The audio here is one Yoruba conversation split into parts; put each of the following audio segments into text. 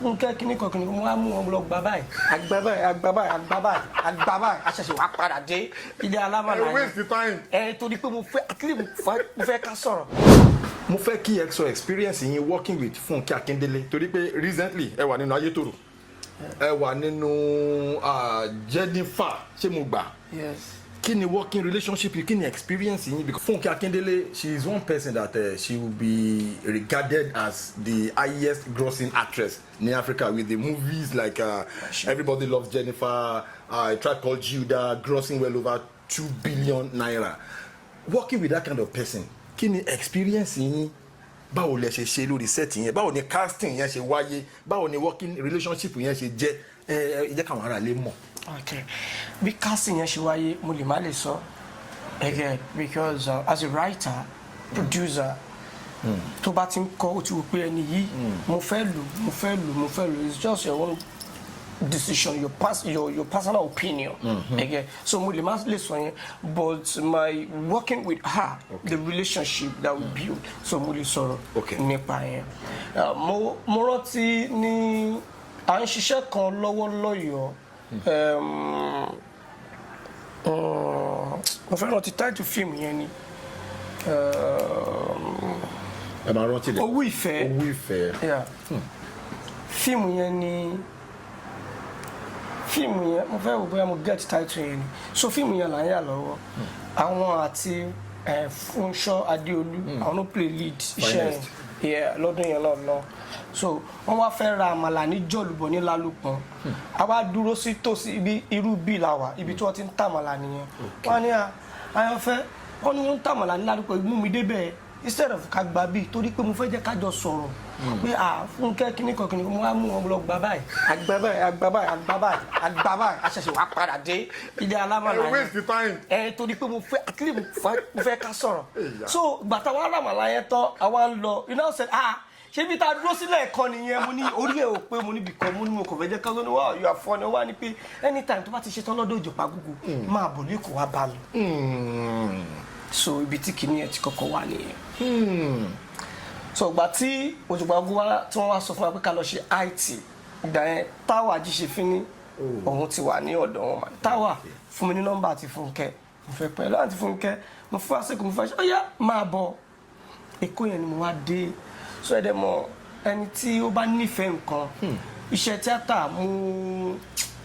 Fúnkẹ́ kíní kan kíní kan, mo wá mú wọn lọ gbà báyìí, àgbà báyìí, àgbà báyìí, àgbà báyìí, àgbà báyìí, àṣẹṣe wàá padà dé ilé alámàlà Ẹ yẹn. Waste time. Ẹ torí pé mo fẹ́, at least mo fẹ́ ká sọ̀rọ̀. Mo fẹ́ kí ẹ sọ experience yín working with Fúnkẹ́ Akíndélé, torí pé recently ẹ wà nínú Ayétòrò, ẹ wà nínú Jennifer, ṣé mo gbà? Yes. Kí ni working relationship yìí? Kí ni experience yín? Because Fúnkẹ́ Akíndélé, she is one person that she will be regarded as the highest grossing actress in Africa with the movies like Everybody Loves Jennifer, A Tribe Called Judah, grossing well over ₦2 billion. Working with that kind of person, kí ni experience yín? Báwo lẹ ṣe ṣe lórí set yẹn? Báwo ni casting yẹn ṣe wáyé? Báwo ni working relationship yẹn ṣe jẹ́? Ẹ jẹ́ káwọn ará lè mọ̀. Okay, bí casting yẹn ṣe wáyé, mo lè má lè sọ again because as a writer producer, tó bá ti ń kọ́, ó ti wò pé ẹni yìí mo fẹ́ lò, mo fẹ́ lò, mo fẹ́ lò. It's just your own decision, your personal opinion. Again, so mo lè má lè sọ yẹn, but my working with her, the relationship that we build, so mo lè sọ̀rọ̀ nípa yẹn. Mo rántí ní à ń ṣiṣẹ́ kan lọ́wọ́ lọ́yọ̀ọ́. Mo fẹ́ rántí title fíìmù yẹn ni Ẹ máa rántí rẹ. Owó Ìfẹ́. Owó Ìfẹ́. Yeah. Fíìmù yẹn ni, fíìmù yẹn, mo fẹ́ wò bóyá mo get title yẹn ni. So fíìmù yẹn là ń yà lọ́wọ́, àwọn àti Fúnṣọ́ Adéolú, àwọn ló play lead iṣẹ́ yẹn. Finest. Yeah, lọ́dún yẹn náà lọ. So wọ́n wá fẹ́ ra àmàlà ní Jọ̀lúbọ̀ ní Lálùpọ̀n. A wá dúró sí tòsí ibi irú bíi la wà, ibi tí wọ́n ti ń tàmàlà nìyẹn. Wọ́n ní à àyànfẹ́, wọ́n ní wọ́n ń tàmàlà ní Lálùpọ̀n, mú mi débẹ̀ instead of ká gba bíi, torí pé mo fẹ́ jẹ́ ká jọ sọ̀rọ̀ pé à Fúnkẹ́ kíní kan kíní kan, mo wá mú wọn lọ gbà báyìí, àgbà báyìí, àgbà báyìí, àgbà báyìí, àgbà báyìí, àṣẹṣe wàá padà dé ilé alámàlà Ẹ yẹn. Waste time. Ẹ torí pé mo fẹ́, at least mo fẹ́ ká sọ̀rọ̀. Ìyá. So gbàtà wàá ràmàlà yẹn tán, àwa ń lọ, you now said, "Ah, ṣé bí tá a dúró sílẹ̀ kan nìyẹn?" Mo ní orí ẹ̀ ò pé, mo ní bìkan, mo ní mo kàn fẹ́ jẹ́ ká ló ní, "Wow, you are funny." Ó wà ní pé anytime tó bá ti ṣe tán lọ́dọ̀ Òjòpá Gúgú, máa bọ̀ lẹ́kọ̀ọ́, wá bá mi. So ibi tí kìíní ẹ̀ ti kọ́kọ́ wà nìyẹn. So ìgbà tí Òjòpá Gúgú wá, tí wọ́n wá sọ fún wa pé ká lọ ṣe IT, ìgbà yẹn Táwa Ajíṣefínní òun ti wà ní ọ̀dọ̀ wọn. Táwa fún mi ní nọ́mbà àti Fúnkẹ́, mo fẹ́ pẹ̀lú àti Fúnkẹ́, mo fún àsìkò, mo fẹ́ ṣe, ó yá, máa bọ̀. Èkó yẹn ni mo wá dé. So ẹ̀dẹ̀ mọ̀, ẹni tí ó bá nífẹ̀ẹ́ nǹkan, iṣẹ́ tíátà,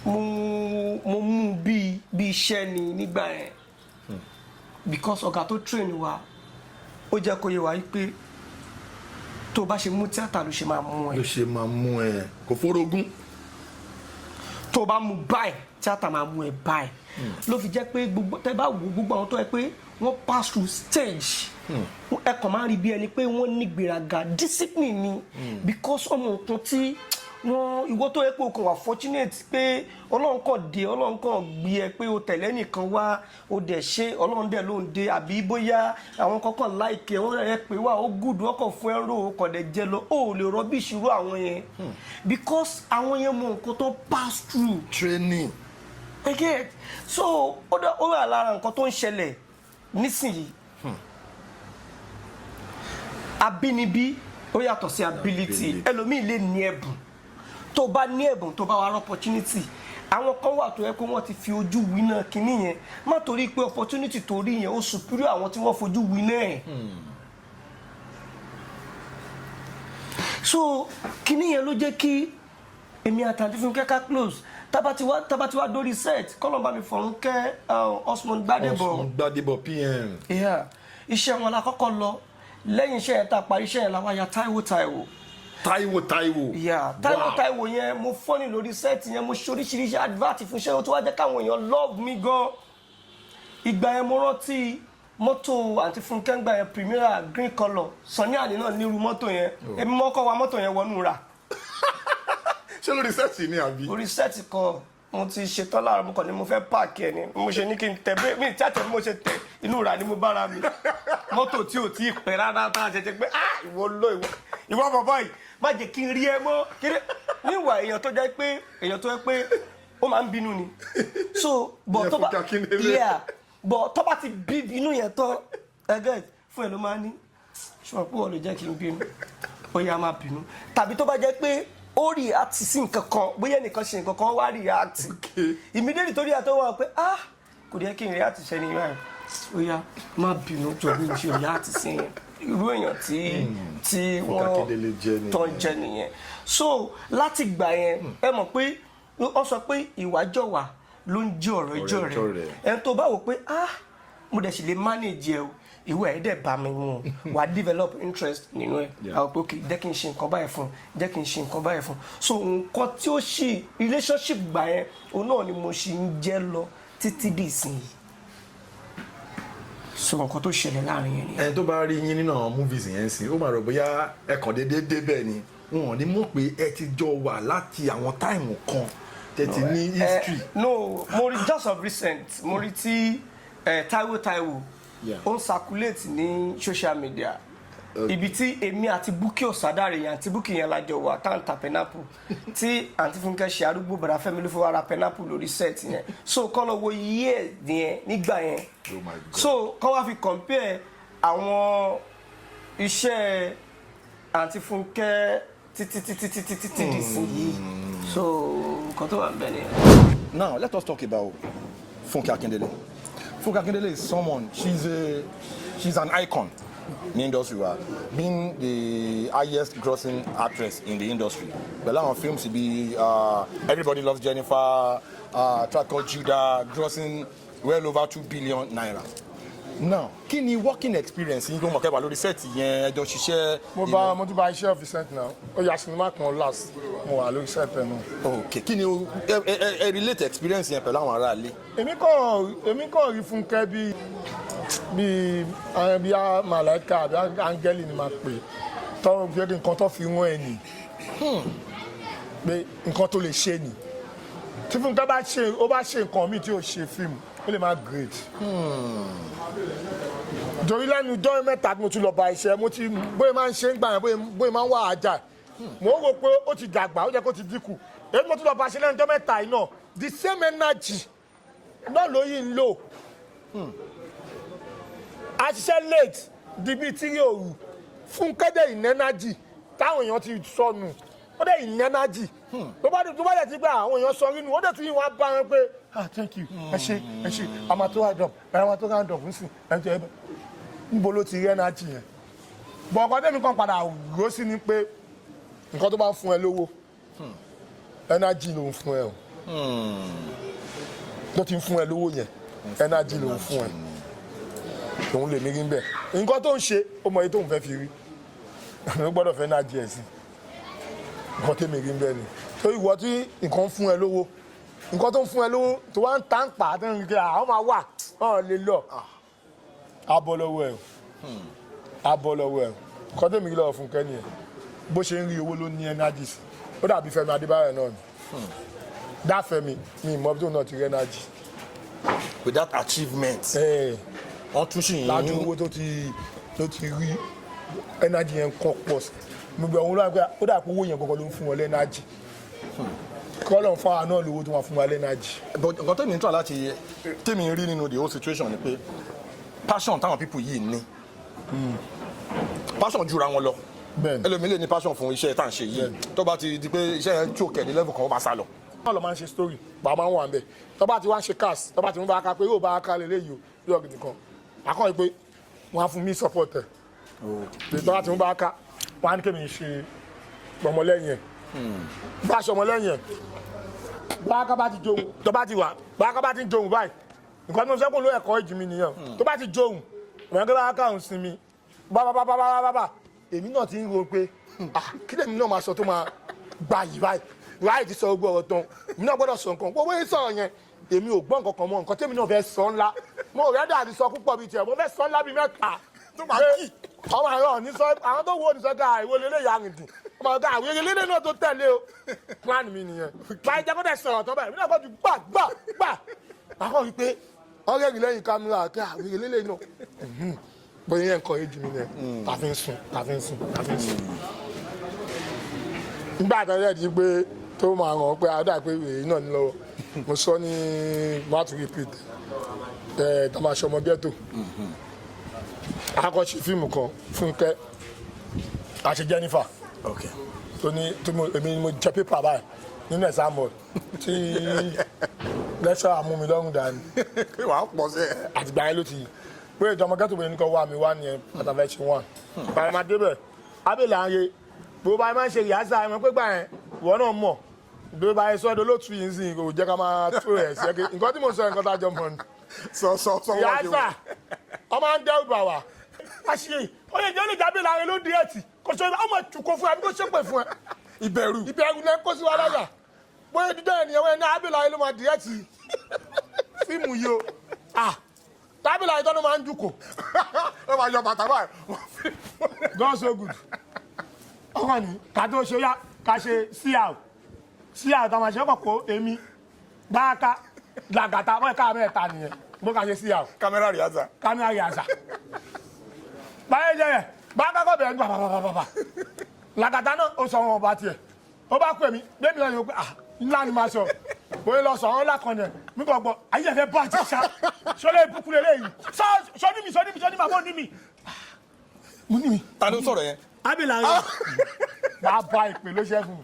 mo mú bí iṣẹ́ ni nígbà yẹn, because ọ̀gá tó train wa, ó jẹ́ kó yé wa pé tó o bá ṣe mú tíátà ló ṣe máa mú ẹ. Ló ṣe máa mú ẹ, kò fórogún. Tó o bá mú báyìí, tíátà máa mú ẹ báyìí. Ló fi jẹ́ pé gbogbo tẹ́ bá wo gbogbo àwọn tó yẹ pé wọ́n pass through stage, ẹ kàn máa rí bí ẹni pé wọ́n ní gbéraga, discipline ni, because ọmọ nǹkan tí wọ́n. Ìwọ tó yẹ pé o kàn wà fortunate pé Ọlọ́run kàn dé, Ọlọ́run kàn gbé ẹ pé o tẹ̀lé nìkan wá, o dẹ̀ ṣe, Ọlọ́run dẹ̀ ló ń dé, àbí bóyá àwọn kankan like wọ́n rẹ̀ pé wà ó good, wọ́n kàn fún ẹ rò, ó kàn dẹ̀ jẹ lọ, ó lè rubbish irú àwọn yẹn, because àwọn yẹn mọ nǹkan tó pass through. Training. Again, so ó wà lára nǹkan tó ń ṣẹlẹ̀ nísìnyí. Abínibí ó yàtọ̀ sí ability. Ability. Ẹlòmíì lè ní ẹ̀bùn. Tó bá ní ẹ̀bùn, tó bá wà rọ opportunity, àwọn kan wà tó yẹ kó wọ́n ti fi ojú winá kinní yẹn. Má torí pé opportunity tó rí yẹn ó superior àwọn tí wọ́n fojú winá ẹ̀. So kinní yẹn ló jẹ́ kí èmi àti àǹtí Fúnkẹ́ ká close. Tábà tí wá dórí set, kọ́lọ̀ bá mi fọ̀rún kẹ́ Osman Gbadebo. Osman Gbadebo PM. Yeah. Iṣẹ́ wọn la kọ́kọ́ lọ. Lẹ́yìn iṣẹ́ yẹn, tá a parí iṣẹ́ yẹn, la wá ya Táíwò Táíwò. Táíwò Táíwò. Yeah, Táíwò. Wow. Táíwò yẹn, mo funny lórí set yẹn, mo ṣe oríṣiríṣi advert fún iṣẹ́ tó wá jẹ́ káwọn èèyàn love mi gan. Ìgbà yẹn, mo rántí mọ́tò àǹtí Fúnkẹ́ ńgbà yẹn, Primera green colour. Sunny Adé náà nírú mọ́tò yẹn. Èmi mọ́kọ́ wa mọ́tò yẹn wọnú rà. Ṣé lórí set ni àbí? Orí set kan, mo ti ṣetán láàárọ̀, mo kàn ní mo fẹ́ park ẹ̀ ni, mo ṣe ní kí n tẹ bẹ́ẹ̀ mi tí àtẹ bí mo ṣe tẹ inú rà ni mo bára mi mọ́tò tí ò tí ì pẹ́ rárá, tá a ṣẹ̀ṣẹ̀ pé, ah, ìwọ lọ, ìwọ bàbá yìí, má jẹ́ kí n rí ẹ mọ́ kéré níwà. Èèyàn tó jẹ́ pé èèyàn tó jẹ́ pé ó máa ń bínú ni, so but Ìyẹn tó bá Fúnkẹ́ Akíndélé. Yeah, but tó bá ti bí inú yẹn tán, ẹgẹ́ fún ẹ ló máa ní ṣùgbọ́n pé wọ́n lè jẹ́ kí n bínú, ó yá, máa bínú. Tàbí tó bá jẹ́ pé Ó react sí nǹkan kan, bóyá ẹnìkan ṣe nǹkan kan, wá react immediately, torí àtọwọ́ wà pé, "Ah, kò dé kí n react sẹ́ni báyìí, ó yá, má bínú, jọ bí mo ṣe react sí yẹn." Irú èèyàn tí Fúnkẹ́ wọ́n Akíndélé jẹ́ nìyẹn. tán jẹ́ nìyẹn. So láti gbà yẹn, ẹ mọ̀ pé wọ́n sọ pé ìwà jọ̀wà ló ń jẹ́ ọ̀rọ̀ ìjọ Ọ̀rẹ́ rẹ̀. jọ̀rẹ́. Ẹni tó bá wò pé, "Ah, mo dẹ̀ sì lè manage ẹ o, ìwé ẹ̀ dẹ̀ bá mi mu o," wà á develop interest nínú ẹ̀. Àwọn pé, "Ok, jẹ́ kí n ṣe nǹkan báyìí fún, jẹ́ kí n ṣe nǹkan báyìí fún." So nǹkan tí ó ṣì relationship gbà yẹn, òun náà ni mo ṣì ń jẹ́ lọ títí di ìsinyìí. So nǹkan tó ṣẹlẹ̀ láàrin yẹn nìyẹn. Ẹni tó bá rí yín nínú àwọn movies yẹn sí, ó máa rò bóyá ẹ kàn déédéé débẹ̀ ni. Wọn ò ní mọ̀ pé ẹ ti jọ wà láti àwọn time kan tẹ́ ti ní history. No, mo rí just of recent, mo rí tí Taiwo Taiwo ó ń circulate ní social media, ibi tí èmi àti Bukky Ọ̀sádàrè yẹn, àti Bukky yẹn lájọ wà tá à ń ta pineapple, tí àǹtí Fúnkẹ́ ṣe arúgbó, bàrà Fẹ́mi ló fi wá ra pineapple lórí set yẹn. So kọ́ lọ wo year yẹn nígbà yẹn. Oh my God. So kọ́ wá fi compare àwọn iṣẹ́ àǹtí Fúnkẹ́ títí títí títí títí di ìsinyìí. So nǹkan tó wà ń bẹ nìyẹn. Now let us talk about Funke Akindele. Funke Akindele is someone, she's an icon in the industry wa, being the highest grossing actress in the industry. Pẹ̀lú àwọn films bíi Everybody Loves Jennifer, Tribe Called Judah, grossing well over ₦2 billion. Now, kí ni working experience yín tó mọ̀ kẹ́wàá lórí set yẹn, ẹjọ́ ṣiṣẹ́? Mo bá, mo tún bá iṣẹ́ of recent now. Ó yà sinimá kan last, mo wà lórí set ẹ̀ náà. Ok, kí ni ẹ relate experience yẹn pẹ̀lú àwọn aráalé? Èmi kàn rí Fúnkẹ́ bí màláíkà àbí áńgẹ́lì ni màá pè tọ́ pé nǹkan tó fi rán ẹ nì, pé nǹkan tó lè ṣe nì. Tí Fúnkẹ́ bá ṣe, ó bá ṣe nǹkan míì tí ò ṣe fíìmù, ó lè má great, torí lẹ́nu ọjọ́ mẹ́ta tí mo tún lọ bá iṣẹ́, mo ti bóyá máa ń ṣe ń gbà yẹn, bóyá máa ń wà ájà, mo rò pé ó ti dàgbà, ó jẹ́ kó ti dínkù. Èyí mo tún lọ bá ṣe lẹ́nu ọjọ́ mẹ́ta yìí náà, the same energy náà ló yìí ń lò. A ṣiṣẹ́ late di bíi 3 òru, Fúnkẹ́ dẹ̀ in energy táwọn èèyàn ti sọnù, ó dẹ̀ in energy. Tó bá dẹ̀ ti gbà àwọn èèyàn sọ nínú, ó dẹ̀ tún yín wá bá wọn pé, "Ah, thank you, ẹ ṣé, ẹ ṣé, a máa tó round up, ẹ máa tó round up nsìn." Ẹ jẹ́ níbo ló ti rí energy yẹn? Bọ̀ ọkọ tẹ́mi kan padà rò sí ni pé nǹkan tó bá ń fún ẹ lówó, energy ló ń fún ẹ o. Tó ti ń fún ẹ lówó yẹn, energy ló ń fún ẹ. Òun lè mí rí bẹ́ẹ̀. Nǹkan tó ń ṣe, ó mọ iye tóun fẹ́ fi rí, ó gbọ́dọ̀ fẹ́ energy ẹ̀ sí. Nǹkan tẹ́mi rí bẹ́ẹ̀ ni. Tó ìwọ tí nǹkan ń fún ẹ lówó, nǹkan tó ń fún ẹ lówó tó wá ń tà ń pa tó ń rí kí àwọn máa wà ọ̀ lè lọ abọ́ lọ́wọ́ ẹ̀ o, abọ́ lọ́wọ́ ẹ̀ o. Nǹkan tẹ́mi rí lọ́wọ́ Fúnkẹ́ nìyẹn. Bó ṣe ń rí owó ló ní energy sí. Ó dàbí Fẹ́mi Adébáyọ̀ náà ni. Dá Fẹ́mi mi ìmọ̀ bí tóun náà ti rí energy. With that achievement, wọ́n tún ṣì ń Lájú owó tó ti rí, energy yẹn kọ́ pọ̀ sí gbogbo àwọn olóògbé. Ó dà pé owó yẹn gangan ló ń fún wọn lẹ́nàjì. Kọ́lọ̀ ń fún wa náà lówó tó máa fún wa lẹ́nàjì. But nǹkan tẹ́mi ń tọ́ láti tẹ́mi rí nínú the whole situation ni pé passion táwọn people yìí ní, passion jura wọn lọ. Bẹ́ẹ̀ni. Ẹlòmíì lè ní passion fún iṣẹ́ tá à ń ṣe yìí, tó bá ti di pé iṣẹ́ yẹn choke ní level kan, ó máa sá lọ. Wọ́n lọ máa ń ṣe story, bàbá máa ń wà ń bẹ̀. Tó bá ti wá ń ṣe cast, tó bá ti mú bá a ká pé yóò bá a ká lélẹ́yìí o, yóò gidi kan àkọ́ yìí pé wọ́n á fún mi support ẹ̀. Tó bá ti mú bá a ká, wọ́n á ní kémi ṣe ọmọlẹ́yìn ẹ̀, bá a ṣe ọmọlẹ́yìn ẹ̀, bá a ká bá ti jóhun, tó bá ti wà, bá a ká bá ti ń jóhun báyìí, nǹkan tí mo fẹ́ kó ló ẹ̀kọ́ ìjì mi nìyẹn. Tó bá ti jóhun, ìwọ̀n kí bá a ká òun sinmi bá bá bá bá bá bá bá, èmi náà ti ń ro pé, ah, kí lèmi náà máa sọ tó máa gba yìí báyìí? Láì ti sọ gbogbo ọ̀rọ̀ tán, èmi náà gbọ́dọ̀ sọ nǹkan. Gbogbo yín sọ̀rọ̀ yẹn, èmi ò gbọ́ nǹkan kan mọ́. Nǹkan tèmi náà fẹ́ sọ ńlá, mo rẹ́dí àti sọ púpọ̀ bíi tiẹ̀, mo fẹ́ sọ ńlá bíi mẹ́ta tó máa pé kì. Ọmọ àrọ ní sọ, àwọn tó wo ní sọ ká ìwé lélẹ̀ yà rìn dùn, ọmọ ọ̀gá àwọn eré náà tó tẹ̀lé o. Plan mi nìyẹn. Báyìí jẹ́ kó dẹ̀ sọ̀rọ̀ tán báyìí, èmi náà kọ́ ju gbà gbà gbà, àkọ́ wí pé ọ̀rẹ́ mi lẹ́yìn kámẹ́rà kí àwọn eré lélẹ̀ náà bóyá yẹn nǹkan èjì mi nìyẹn. Tàfi ń sùn, tàfi ń sùn, tàfi ń sùn. Nígbà tó yẹ di pé tó máa ràn án pé àdá pé èyí náà ní lọ́wọ́, mo sọ ní má tún repeat ẹ̀ tó máa ṣe ọmọ ghetto. Akọ́ṣe fíìmù kan, Fúnkẹ́ àṣẹ Jennifer. Tó ní tó mo èmi ni mo jẹ paper báyìí nínú exam hall tí lecturer mú mi lọ́rùn dání. Wàá pọ̀ sí ẹ. Àtìgbà yẹn ló ti pé ìjọba ghetto bẹ̀rẹ̀ nìkan wà mí wá nìyẹn àtàfẹ́ ṣe wọn. Bàbá máa débẹ̀ abẹ́lẹ̀ àárẹ̀ bó bá máa ń ṣe rìhásà ẹ̀ mọ̀ pé gbà yẹn ìwọ náà mọ̀ bí ó bá yẹ sọ́dọ̀ olóòtú yìí ń sìn kò jẹ́ ká máa tó ẹ̀ sí ẹ́. Nǹkan tí mo sọ, nǹkan tá a jọ mọ̀ ni. Sọ sọ sọ wọ́n ṣe. Rìhásà ọmọ ń dẹ́rù bà wá àṣìyè ó lè jẹ́ ó lè jábẹ́ láàrin ló di ẹ̀tì kò ṣe ọmọ ìtùkọ̀ fún ẹ àbí kò ṣépè fún ẹ. Ìbẹ̀rù. Ìbẹ̀rù lẹ́ ń kó sí wa láyà. Bóyá dídá ènìyàn wẹ́n ní abẹ́lẹ̀ ayé ló máa direct fíìmù yìí o. Ah, tábìlì ayé tọ́nu máa ń dùkọ̀. Wọ́n máa yọ bàtà báyìí. God so good. Ọkàn ní ká tó ṣe yá ká ṣe cr cr tá a máa ṣe ọkọ̀ kó èmi báàkà làgàtà wọ́n ká mẹ́ta nìyẹn bó ká ṣe cr. Kámẹ́rà rìhásà. Kámẹ́rà rìhásà báyẹn jẹ́ yẹn báàkà kọ́ bẹ̀rẹ̀ ní bàbàbàbà. Làgàtà náà ó sọ wọn ọba tiẹ̀ ó bá pè mí bẹ́ẹ̀ mi lọ yóò pé ah ńlá ni màá sọ bóyá lọ sọ ọ́n lákan yẹn mi kò gbọ́ ayé ẹ̀fẹ́ bá àti ṣá sọlá ìbùkún lélẹ́yìí sọ sọ ní mi sọ ní mi sọ ní màmá ò ní mi mo ní mi. Ta ló sọ̀rọ̀ yẹn? Abila yẹn máa bá ìpè ló ṣe fún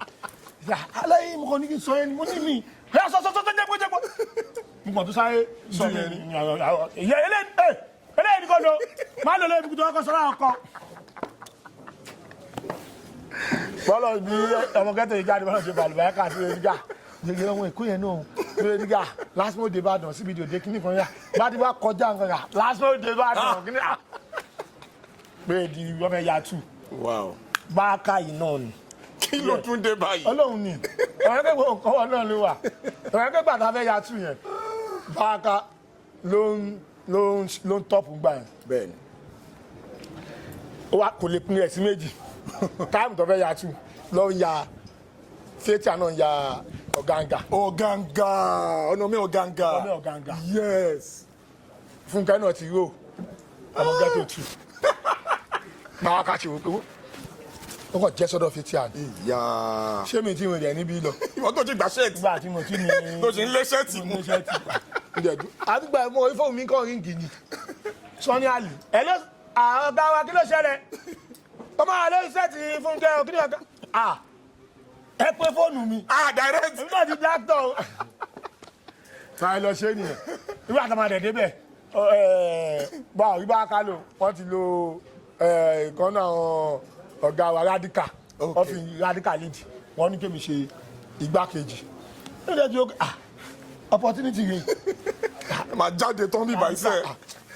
mi aláyé mo kàn ní kí n sọ yẹn ni mo ní mi ẹ sọ sọ sọ sọ jẹgbó jẹgbó mo kàn tó sáré sọ yẹn ni ìyẹ eléyìí ni kò lọ má lọ lórí ibùkún tó kọ sọ láwọn kọ. Bọ́lá bí ọmọ kẹtẹ yìí jáde bọ́lá ṣe balùwẹ̀ ká sí ẹni gà jẹjẹrẹ ọmọ èkó yẹn náà lórí ẹni gà last month Ìbàdàn síbi ìdòdè kíní kan yà bá ti wá kọjá nǹkan yà last month Ìbàdàn kíní à pé di wọ́n fẹ́ yà tù. Wow. Báàkà yìí náà ni. Kí ló tún dé báyìí? Ọlọ́run ni ọ̀rẹ́ kẹ́gbẹ́ nǹkan wọn náà ló wà. Ọ̀rẹ́ kẹ́gbẹ́ àtàfẹ́ fẹ́ ya tù yẹn báàkà ló ń top gbà yẹn. Bẹ́ẹ̀ni. Ó wá kò lè pín rẹ̀ sí méjì. Time tó fẹ́ ya tù ló ń ya theatre náà ń ya ọ̀gáǹgà. Ọ̀gáǹgà, ọ̀nà mi ọ̀gáǹgà. Ọ̀nà mi ọ̀gáǹgà. Yes. Fúnkẹ́ náà ti rò ọmọ ghetto tù báàkà ṣe wò pé ó kàn jẹ́ sọ́dọ̀ theatre ni. Ìyá. Ṣé mi tí mo rẹ̀ níbí lọ. Ìwọ tó ti gbà ṣẹ́ẹ̀tì. Nígbà tí mo ti ní. Tó ti ń lé ṣẹ́ẹ̀tì mú. Àdúgbò ẹ̀ mọ orí fóònù mi kàn ring ni. Sọ́ni Àlì ẹ ló àwọn ọ̀gá wa, kí ló ṣẹlẹ̀? Ọmọ àlẹ́ iṣẹ́ ti Fúnkẹ́ o, kí ni ọ̀gá à ẹ pé fóònù mi. Ah, direct. Èmi náà ti dáktọ̀ o. Sáré lọ ṣe nìyẹn nígbà tó máa dẹ̀ débẹ̀ bá òrí bá ká lò wọ́n ti lo ìkan náà àwọn ọ̀gá wa radical. Wọ́n fi radical lead, wọ́n ní kémi ṣe igbákejì. Ó dẹ̀ ti ó ah opportunity rẹ̀. Ẹ máa jáde tán bí ìbáṣẹ.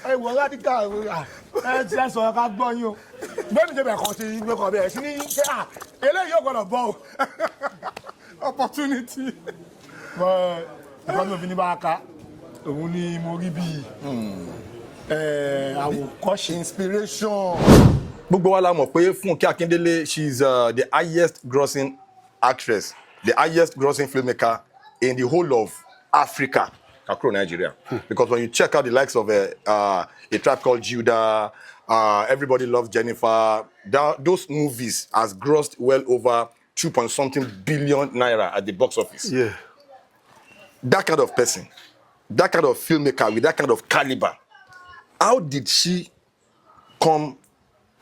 Ẹ wọ radical ẹ ti ẹ sọ̀rọ̀ ká gbọ́ yín o. Bẹ́ẹ̀ mi ṣe bẹ̀ kàn sí ìgbé kan bẹ́ẹ̀ sí ní ṣe à eléyìí ò gbọ́dọ̀ bọ́ o. Opportunity. Mọ ìkọ́ mi ò fi ní bá a ka òun ni mo rí bíi àwòkọ́ṣe. Inspiration. Gbogbo wa la mọ̀ pé Fúnkẹ́ Akíndélé, she is the highest grossing actress, the highest grossing filmmaker in the whole of Africa, across Nigeria. Because when you check out the likes of A Tribe Called Judah, Everybody Loves Jennifer, those movies has grossed well over two point something billion naira at the box office. That kind of person, that kind of filmmaker with that kind of caliber, how did she come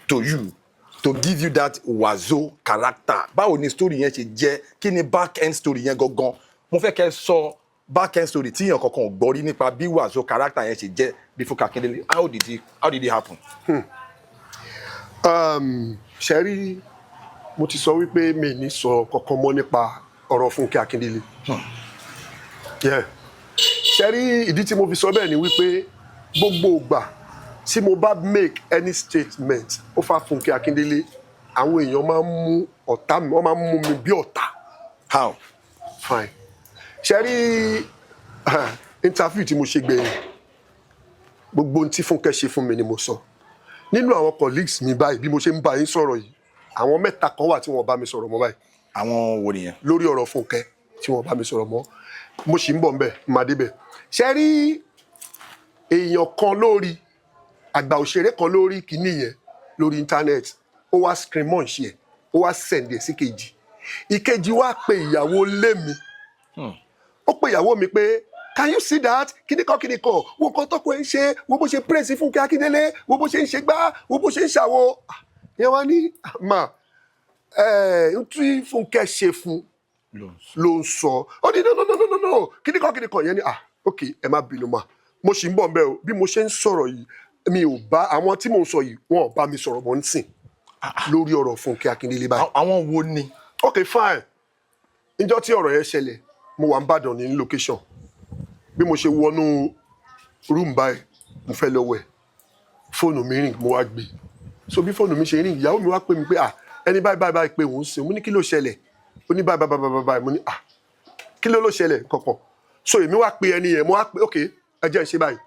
to you to give you that Wazo character? Báwo ni story yẹn ṣe jẹ́? Kí ni back end story yẹn gangan? Mo fẹ́ kẹ́ sọ back end story tí èèyàn kankan ò gbọ́ rí nípa bí Wazo character yẹn ṣe jẹ́ bí Fúnkẹ́ Akíndélé. How did it happen? Ṣe rí, mo ti sọ wípé mi ní sọ kankan mọ́ nípa ọ̀rọ̀ Fúnkẹ́ Akíndélé. Yeah. Ṣe rí, ìdí tí mo fi sọ bẹ́ẹ̀ ni wípé gbogbo ìgbà tí mo bá make any statement ó fa Fúnkẹ́ Akíndélé, àwọn èèyàn máa ń mú ọ̀tá mi, wọ́n máa ń mú mi bí ọ̀tá. How? Fine. Ṣe rí, interview tí mo ṣe gbẹ̀yìn, gbogbo ohun tí Fúnkẹ́ ṣe fún mi ni mo sọ. Nínú àwọn colleagues mi báyìí, bí mo ṣe ń bá yín sọ̀rọ̀ yìí, àwọn mẹ́ta kan wà tí wọ́n bá mi sọ̀rọ̀ mọ́ báyìí. Àwọn wo nìyẹn? Lórí ọ̀rọ̀ Fúnkẹ́ tí wọ́n bá mi sọ̀rọ̀ mọ́. Mo sì ń bọ̀ nbẹ̀, máa débẹ̀. Ṣe rí, èèyàn kan lórí àgbà òṣèré kan lórí kinní yẹn lórí internet, ó wá screen munch ẹ̀, ó wá send ẹ̀ sí kejì. Ìkejì wá pe ìyàwó lé mi, ó pe ìyàwó mi pé, "Can you see that?" Kíníkan kíníkan, wo nǹkan tọ́kọ ẹ̀ ń ṣe, wo bó ṣe praise Fúnkẹ́ Akíndélé, wo bó ṣe ń ṣe gbá, wo bó ṣe ń ṣàwo. Ah, ìyẹn wá ní mà Ẹ n tí Fúnkẹ́ ṣe fún ló ń sọ. Ó ní, "No, no, no, no, no, no, kíní kan, kíní kan yẹn ni." Ah, ok, ẹ má bínú mà, mo sì ń bọ̀ nbẹ́ o. Bí mo ṣe ń sọ̀rọ̀ yìí, mi ò bá àwọn tí mò ń sọ yìí, wọn ò bá mi sọ̀rọ̀ mọ́ nísìn lórí ọ̀rọ̀ Fúnkẹ́ Akíndélé báyìí. Àwọn wo ni? Ok, fine. Níjọ́ tí ọ̀rọ̀ yẹn ṣẹlẹ̀, mo wà n'Ìbàdàn ní location. Bí mo ṣe wọnú room báyìí, mo fẹ́ lọ wẹ̀, fóònù mi ring, mo wá gbé. So bí fóònù mi ṣe ring, ìyàwó mi wá pè mí pé, "Ah, ẹni báyìí báyìí báyìí pé òun ṣe." Mo ní, "Kí ló ṣẹlẹ̀?" Ó ní, "Báyìí báyìí báyìí báyìí." Mo ní, "Ah, kí ló ṣẹlẹ̀ kankan?" So èmi wá pe ẹni yẹn, mo wá pe, ok, ẹ jẹ́ n ṣe báyìí.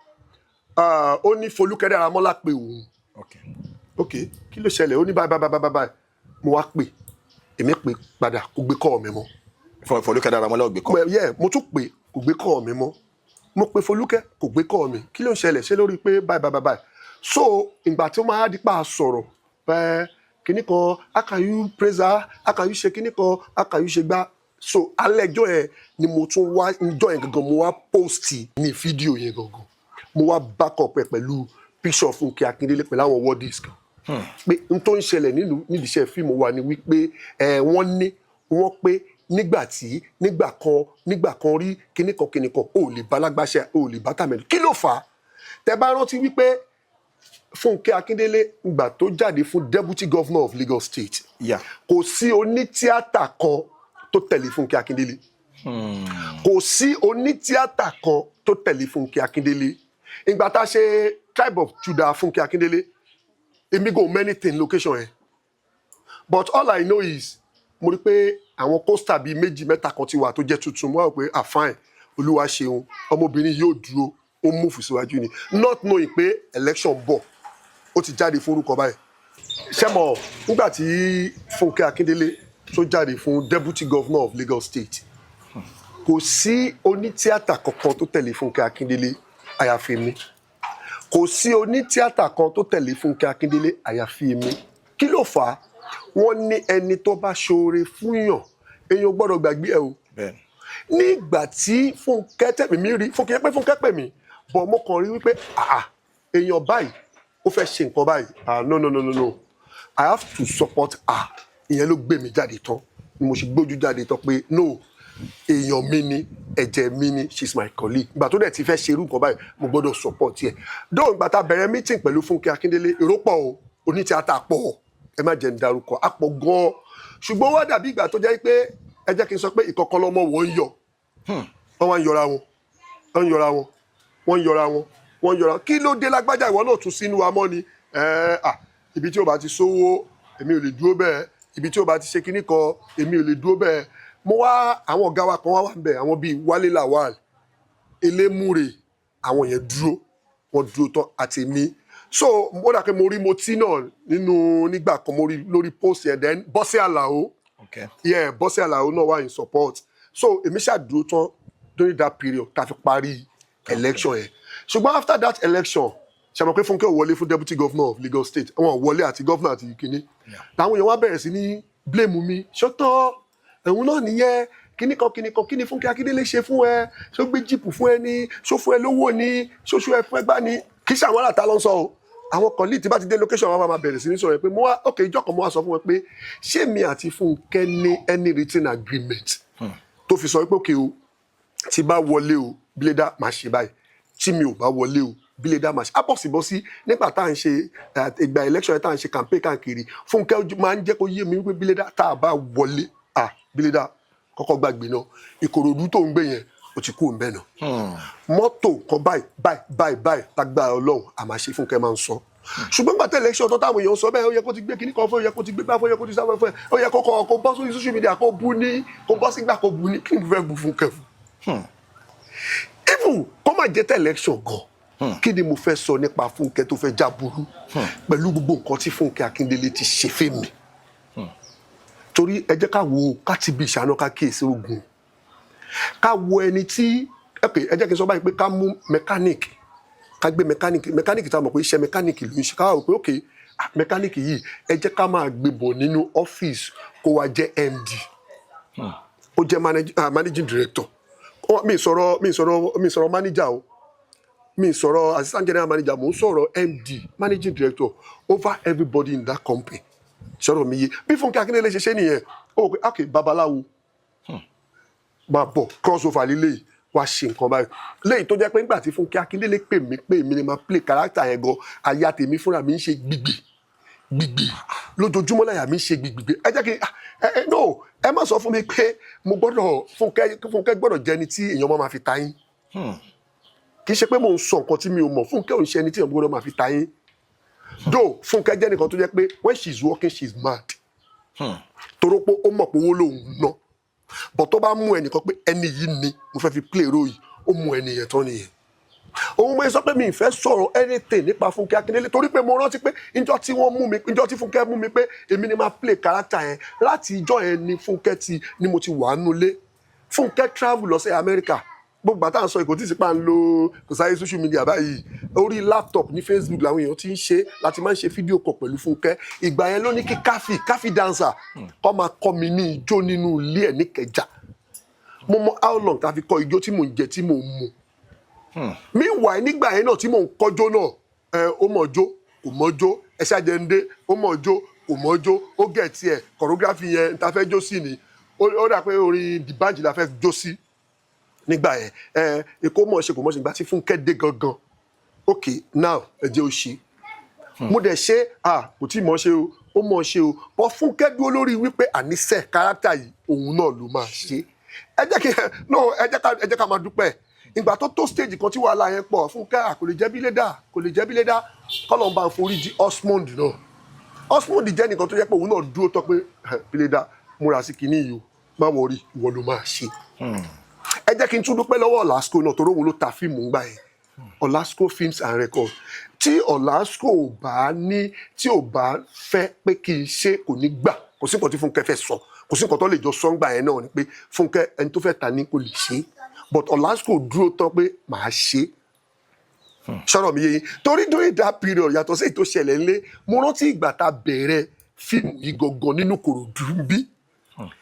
Ah, ó ní Folúkẹ́ Dáramọ́lá pé òun. Ok, kí ló ṣẹlẹ̀? Ó ní báyìí báyìí báyìí báyìí. Mo wá pè, èmi pè padà, kò gbé call mi mọ́. Folúkẹ́ Dáramọ́lá ò gbé call? Yeah, mo tún pè, kò gbé call mi mọ́. Mo pe Folúkẹ́, kò gbé call mi. Kí ló ń ṣẹlẹ̀? Ṣé lórí pé báyìí báyìí báyìí? So ìgbà tí ó máa di pa sọ̀rọ̀ ẹ, kíní kan, how can you praise her? How can you ṣe kíní kan? How can you ṣe gbá? So alẹ́ ẹjọ́ yẹn ni mo tún wá, ìjọ́ yẹn gangan mo wá post ní fídíò yẹn gangan, mo wá back up ẹ pẹ̀lú picture Fúnkẹ́ Akíndélé pẹ̀lú àwọn wordings kan pé n tó ń ṣẹlẹ̀ nínú nídìí iṣẹ́ fíìmù wa ni wípé ẹ wọ́n ní wọ́n pé nígbà tí nígbà kan nígbà kan rí kíní kan kíní kan, ò lè bá lágbáṣẹ́, ò lè bá tàmẹ̀lú. Kí ló fà á? Tẹ bá rántí wípé Fúnkẹ́ Akíndélé, ìgbà tó jáde fún deputy governor of Lagos State, kò sí onítíátà kan tó tẹ̀lé Fúnkẹ́ Akíndélé. Kò sí onítíátà kan tó tẹ̀lé Fúnkẹ́ Akíndélé. Ìgbà tá a ṣe Tribe of Judah, Fúnkẹ́ Akíndélé, èmi go many thing location yẹn, but all I know is mo rí pé àwọn co-star bíi méjì mẹ́ta kan ti wà tó jẹ́ tuntun. Mo wá rò pé, ah, fine, Olúwa ṣeun, ọmọbìnrin yóò dúró, ó move síwájú ni, not knowing pé election bọ̀, ó ti jáde fún orúkọ báyìí. Ṣẹ́mọ̀ nígbà tí Fúnkẹ́ Akíndélé tó jáde fún deputy governor of Lagos State, kò sí onítíátà kankan tó tẹ̀lé Fúnkẹ́ Akíndélé àyàfi mi. Kò sí onítíátà kan tó tẹ̀lé Fúnkẹ́ Akíndélé àyàfi mi. Kí ló fà á? Wọ́n ní ẹni tó bá ṣoore fúnyàn, èèyàn gbọ́dọ̀ gbàgbé ẹ o. Nígbà tí Fúnkẹ́ tẹ̀mí mi rí Fúnkẹ́ pé Fúnkẹ́ pè mí bọ̀, mo kàn rí wípé, àà, èèyàn báyìí ó fẹ́ ṣe nǹkan báyìí. Ah, no, no, no, no, no, I have to support her. Ìyẹn ló gbé mi jáde tán ni mo ṣe gbójú jáde tán pé no, èèyàn mi ni, ẹ̀jẹ̀ mi ni, she is my colleague. Ìgbà tó dẹ̀ ti fẹ́ ṣe irú nǹkan báyìí, mo gbọ́dọ̀ support ẹ̀. Dóò ìgbà tá a bẹ̀rẹ̀ meeting pẹ̀lú Fúnkẹ́ Akíndélé, èrò pọ̀ o, onítíátà pọ̀ o, ẹ má jẹ́ ń darúkọ, á pọ̀ gan-an. Ṣùgbọ́n wá dàbí ìgbà tó jẹ́ pé, ẹ jẹ́ kí n sọ pé ìkọ̀kọ̀ lọmọ wọ́n ń yọ, wọ́n wá ń yọra wọn, wọ́n ń yọra wọn, wọ́n ń yọra wọn, wọ́n ń yọra. Kí ló dé lágbájá, ìwọ náà tún sínú wa mọ́ ni? Ẹ à, ibi tí o bá ti sówó, èmi ò lè dúró bẹ́ẹ̀. Ibi tí o bá ti ṣe kinní kan, èmi ò lè dúró bẹ́ẹ̀. Mo wá, àwọn ọ̀gá wa kan wá wà ń bẹ̀, àwọn bíi Wálé Lawal, Elémùrè, àwọn yẹn dúró, wọ́n dúró tán àti mi. So ó dà pé mo rí Motí náà nínú nígbà kan, mo rí lórí post yẹn. Then Bọ́sẹ̀ Àlàó. Yeah, Bọ́sẹ̀ Àlàó náà wà in support. So èmi ṣàdúró tán during that period tá a fi parí election yẹn. Ṣùgbọ́n after that election, ṣe mọ̀ pé Fúnkẹ́ ò wọlé fún deputy governor of Lagos State, wọn ò wọlé àti governor àti kínní, làwọn èèyàn wá bẹ̀rẹ̀ sí ní blame mi. Ṣọ́tọ̀ ẹ̀hún náà nìyẹn, kíní kan kíní kan. Kíní Fúnkẹ́ Akíndélé ṣe fún ẹ? Ṣó gbé jeep fún ẹ ní? Ṣó fún ẹ lówó ní? Ṣó ṣó ẹ fún ẹ gbá ní? Kì í ṣe àwọn aláta ló ń sọ o. Àwọn colleague tí bá ti dé location, wọn máa bẹ̀rẹ̀ sí ní sọ̀rọ̀ pé mo wá. Ok, ìjọ kan mo wá sọ fún wọn pé ṣé mi àti Fúnkẹ́ ní any written agreement tó fi sọ pé, ok o, tí bá wọlé o, bílédà máa ṣe báyìí, tí mi ò bá wọlé o, bílédà máa ṣe á bọ̀sibọ́sí? Nígbà tá à ń ṣe ìgbà election, tá à ń ṣe campaign káàkiri, Fúnkẹ́ máa ń jẹ́ kó yé mi wípé bílédà, tá a bá wọlé, ah, bílédà, kọ́kọ́ gbàgbé náà, Ìkòròdú tó ń gbé yẹn, ó ti kú òun bẹ́ẹ̀ náà, mọ́tò kan báyìí báyìí báyìí báyìí, lágbára Ọlọ́run, a máa ṣe. Fúnkẹ́ máa ń sọ. Ṣùgbọ́n gbàtẹ́ election tó táwọn èèyàn sọ bẹ́ẹ̀, ó yẹ kó ti gbé kíní kan fún, ó yẹ kó ti gbé gbá fún, ó yẹ kó ti sáfẹ́ fún ẹ, ó yẹ kó kọ́ kó bọ́ sórí social media kó bú ní, kó bọ́ sígbà kó bú ní. Kí ni mo fẹ́ bu Fúnkẹ́ fún? Even kó má jẹ́ tẹ̀ election gan, kí ni mo fẹ́ sọ nípa Fúnkẹ́ tó fẹ́ jáburú pẹ̀lú gbogbo nǹkan tí Fúnkẹ́ Akíndélé ti ṣe fẹ́mi? Torí ẹ jẹ́ ká wo, ká ti bí ìṣáná, ká kíyèsí ogun, ká wo ẹni tí, ok, ẹ jẹ́ kí n sọ báyìí pé ká mú mechanic, ká gbé mechanic, mechanic tá a mọ̀ pé iṣẹ́ mechanic ló ń ṣe, ká wá wò pé, ok, ah, mechanic yìí, ẹ jẹ́ ká máa gbé bọ̀ nínú ọ́fíìsì, kó wá jẹ́ MD, ó jẹ́ managing director. Mi sọ̀rọ̀ manager o, mi sọ̀rọ̀ assistant general manager, mo ń sọ̀rọ̀ MD, managing director over everybody in that company. Sọ̀rọ̀ mi yé? Bí Fúnkẹ́ Akíndélé ṣe ṣe nìyẹn. Ó wò pé, ok, babaláwo máa bọ̀, cross over lílé yìí, wá ṣe nǹkan báyìí. Léyìí tó jẹ́ pé nígbà tí Fúnkẹ́ Akíndélé pè mí pé èmi ni máa play character yẹn gan, aya tèmi fúnra mi ń ṣe gbìgbì gbìgbì lójoojúmọ́, láyà mi ń ṣe gbìgbì. Ẹ jẹ́ kí ẹ no, ẹ má sọ fún mi pé mo gbọ́dọ̀ Fúnkẹ́ gbọ́dọ̀ jẹ́ ẹni tí èèyàn máa fi ta yín. Kì í ṣe pé mò ń sọ nǹkan tí mi ò mọ̀. Fúnkẹ́ ò ń ṣe ẹni tí èèyàn gbọ́dọ̀ máa fi ta yín. Though Fúnkẹ́ jẹ́ nìkan tó jẹ́ pé when she is working, she is mad, torópó ó mọ̀ pé owó lòun ná, but tó bá mú ẹnìkan pé ẹni yìí ni mo fẹ́ fi play role yìí, ó mú ẹni yẹn tán nìyẹn. Òun mo sọ pé mi ì fẹ́ sọ̀rọ̀ anything nípa Fúnkẹ́ Akíndélé, torí pé mo rántí pé ìjọ́ tí wọ́n mú mi, ìjọ́ tí Fúnkẹ́ mú mi pé èmi ni máa play character yẹn, láti ìjọ́ yẹn ni Fúnkẹ́ ti ni mo ti wà nulẹ̀. Fúnkẹ́ travel lọ sí Amẹ́ríkà. Gbogbo àtà ń sọ ìkò tí ì sí pa ń lo, kò sáyé social media báyìí. Orí laptop ní Facebook làwọn èèyàn ti ń ṣe láti máa ń ṣe fídíò kọ pẹ̀lú Fúnkẹ́. Ìgbà yẹn ló ní kí Káfí dancer kọ́ máa kọ́ mi ní ijó nínú ilé ẹ̀ níkẹjà. Mo mọ how long tá a fi kọ́ ijó tí mò ń jẹ, tí mò ń mu. Meanwhile, nígbà yẹn náà tí mò ń kọ́jó náà, ẹ ó mọ̀ jó, kò mọ̀ jó, ẹ ṣàjẹ́ndé, ó mọ̀ jó, kò mọ̀ jó, ó gẹ̀ tiẹ̀ choreography yẹn ta fẹ́ jó sí ni. Ó dà pé orin D'banj la fẹ́ jó sí nígbà yẹn. Ẹ èkó mọ̀ ṣe, kò mọ̀ ṣe. Ìgbà tí Fúnkẹ́ dé gangan, ok, now ẹ jẹ́ ó ṣe. Mo dẹ̀ ṣe à, kò tí ì mọ̀ ṣe o, ó mọ̀ ṣe o, but Fúnkẹ́ dúró lórí wípé àníṣe character yìí, òun náà ló máa ṣe. Ẹ jẹ́ kí no, ẹ jẹ́ ká máa dúpẹ́. Ìgbà tó tó stage kan tí wàhálà yẹn pọ̀, Fúnkẹ́ à, kò lè jẹ́ bí lédà, kò lè jẹ́ bí lédà. Kọ́lọ̀ ń bá ń forí jí Osmond náà. Osmond jẹ́ nìkan tó jẹ́ pé òun náà dúró tọ́ pé Bílédà, múra sí kinní yìí o, má worry, ìwọ ló máa ṣe. Ẹ jẹ́ kí n tún dúpẹ́ lọ́wọ́ Olasco náà, torí òun ló ta fíìmù ńgbà yẹn, Olasco Films and Records. Tí Olasco ò bá ní, tí ò bá fẹ́ pé kí n ṣe, kò ní gbà. Kò sí nǹkan tí Fúnkẹ́ fẹ́ sọ, kò sí nǹkan tó lè jọ sọ ńgbà yẹn náà ni pé Fúnkẹ́, ẹni tó fẹ́ ta ní kò lè ṣe. But Olasco dúró tán pé màá ṣe. Sọ̀rọ̀ mi yé yín? Torí during that period, yàtọ̀ sí èyí tó ṣẹlẹ̀ ńlé, mo rántí ìgbà tá a bẹ̀rẹ̀ fíìmù yìí gangan nínú Kòròdú bí.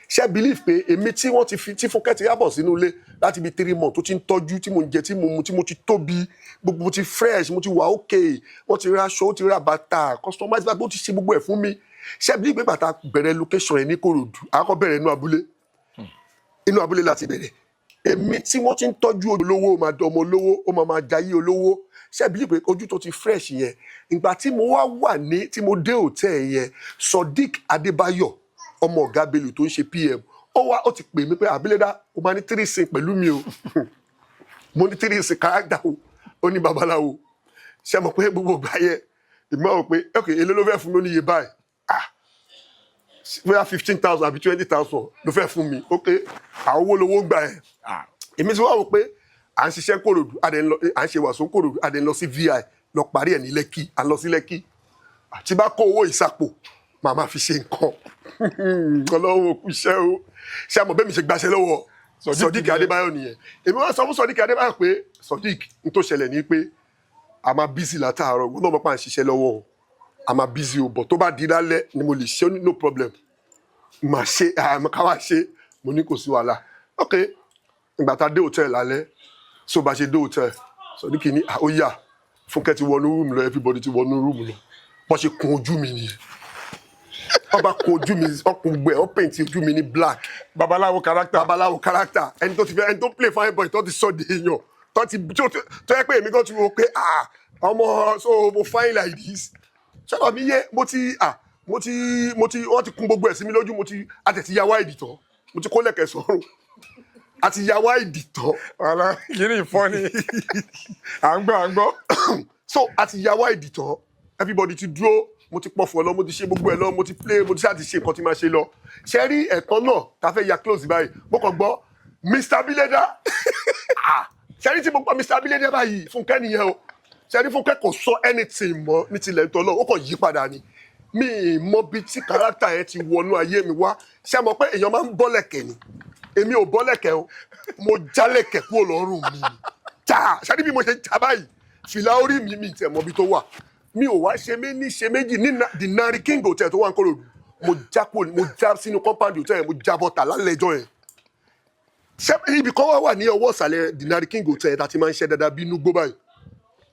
Ṣe believe pé èmi tí wọ́n ti fi tí Fúnkẹ́ ti yábọ̀ sínú ilé láti bí 3 months, tó ti ń tọ́jú, tí mo ń jẹ, tí mo mu, tí mo ti tóbi, gbogbo mo ti fresh, mo ti wà okay, wọ́n ti ra aṣọ, ó ti ra bàtà, customize bàtà, ó ti ṣe gbogbo ẹ̀ fún mi. Ṣe believe pé bàtà bẹ̀rẹ̀ location yẹn ní Kòròdú, àkọ́kọ́ bẹ̀rẹ̀ inú abúlé, inú abúlé láti bẹ̀rẹ̀. Èmi tí wọ́n ti ń tọ́jú olówó, ó máa dọmọ olówó, ó máa máa jayé olówó. Ṣe believe pé ojú tó ti fresh yẹn, ìgbà tí mo wá wà ní, tí mo dé hòtẹ́ẹ̀ yẹn, Sodiq Adébáyọ̀, ọmọ ọ̀gá Bello tó ń ṣe PM, ó wá, ó ti pè mí pé, "Àbílẹ̀dá, ó máa ní three scene pẹ̀lú mi o." Mo ní three scene character o, ó ní babaláwo. Ṣe mọ̀ pé gbogbo ìgbà yẹn, ìmọ̀ ò pé ok, èló ló fẹ́ fún mi? Ó ní iye báyìí. Ah, bóyá 15,000 àbí 20,000 ló fẹ́ fún mi. Ok, àwọn owó lowó ń gbà yẹn. Èmi ti wá wò pé à ń ṣiṣẹ́ Kòròdú, à dẹ̀ ń lọ, à ń ṣe wàsó Kòròdú, à dẹ̀ ń lọ sí VI lọ parí ẹ̀ ní Lẹ́kì, à ń lọ sí Lẹ́kì. Àti bá kó owó ìsapò, màá máa fi ṣe nǹkan. Ọlọ́run òkú iṣẹ́ o. Ṣé àmọ́ bẹ́ẹ̀ mi ṣe gbaṣẹ́ lọ́wọ́ Sodiq Adébáyọ̀ nìyẹn. Èmi wá sọ fún Sodiq Adébáyọ̀ pé, "Sodiq, n tó ṣẹlẹ̀ ní pé a máa busy látàárọ̀, wọn náà mọ̀ pé à ń ṣiṣẹ́ lọ́wọ́ o, a máa busy o, but tó bá di lálẹ́ ni mo lè ṣe." Ó ní, "No problem, màá ṣe, àmọ́ ká wá ṣe." Mo ní kò sí wàhálà. Ok, ìgbà tá a dé hòtẹ́ẹ̀lì lálẹ́, so bá ṣe dé hòtẹ́ẹ̀lì, Sodiq ní, "Ah, ó yá." Fúnkẹ́ ti wọnú room lọ, everybody ti wọnú room lọ. Bọ́n ṣe kun ojú mi nìyẹn. Wọ́n bá kun ojú mi, ọkùn gbẹ, wọ́n paint ojú mi ní black. Babaláwo character. Babaláwo character. Ẹni tó ti fẹ́, ẹni tó play fine boy, tó ti sọ de èèyàn, tó ti tó yẹ pé èmi gan ti wo pé, ah, ọmọ, so mo fine like this? Sọ́dọ̀ mi yé, mo ti ah mo ti wọ́n ti kun gbogbo ẹ̀ sí mi lójú. Mo ti àtẹ̀tí ya wáìdì tán, mo ti kó lẹ̀kẹ̀ sọ́rùn, àti ya wáìdì tán. Wàhálà kìíní ìfọ́ni, à ń gbọ́, à ń gbọ́. So àti ya wáìdì tán, everybody ti dúró, mo ti pọ̀fọ̀ lọ, mo ti ṣe gbogbo ẹ̀ lọ, mo ti play, mo ti ṣáà ti ṣe nǹkan tí máa ṣe lọ. Ṣe rí ẹ̀kan náà tá a fẹ́ ya close báyìí, mo kàn gbọ́, "Mr Bileda." Ah, ṣe rí tí mo gbọ́ "Mr Bileda" báyìí, Fúnkẹ́ nìyẹn o. Ṣe rí Fúnkẹ́ kò sọ anything mọ́ ní tilẹ̀ ń tọ́ lọ, ó kàn yí padà ni. Mi ì mọ bí tí character yẹn ti wọnú ayé mi wá. Ṣe mọ̀ pé èèyàn máa ń bọ́lẹ̀kẹ̀ ni? Èmi ò bọ́lẹ̀kẹ̀ o, mo jálẹ̀kẹ̀ kúrò lọ́rùn mi já. Ṣe rí bí mo ṣe já báyìí, fìlà orí mi, mi tẹ̀ mọ́ bí tó wà. Mi ò wá ṣe mé ní ṣe méjì ní the Nari King Hotel tó wà ní Kòròdú. Mo já kúrò, mo já sínú compound hotel yẹn, mo já bọ́ta lálẹ́ ẹjọ́ yẹn. Ṣé ibì kan wà ní ọwọ́ ìsàlẹ̀ the Nari King Hotel yẹn tá a ti máa ń ṣe dáadáa bí inú gbó báyìí?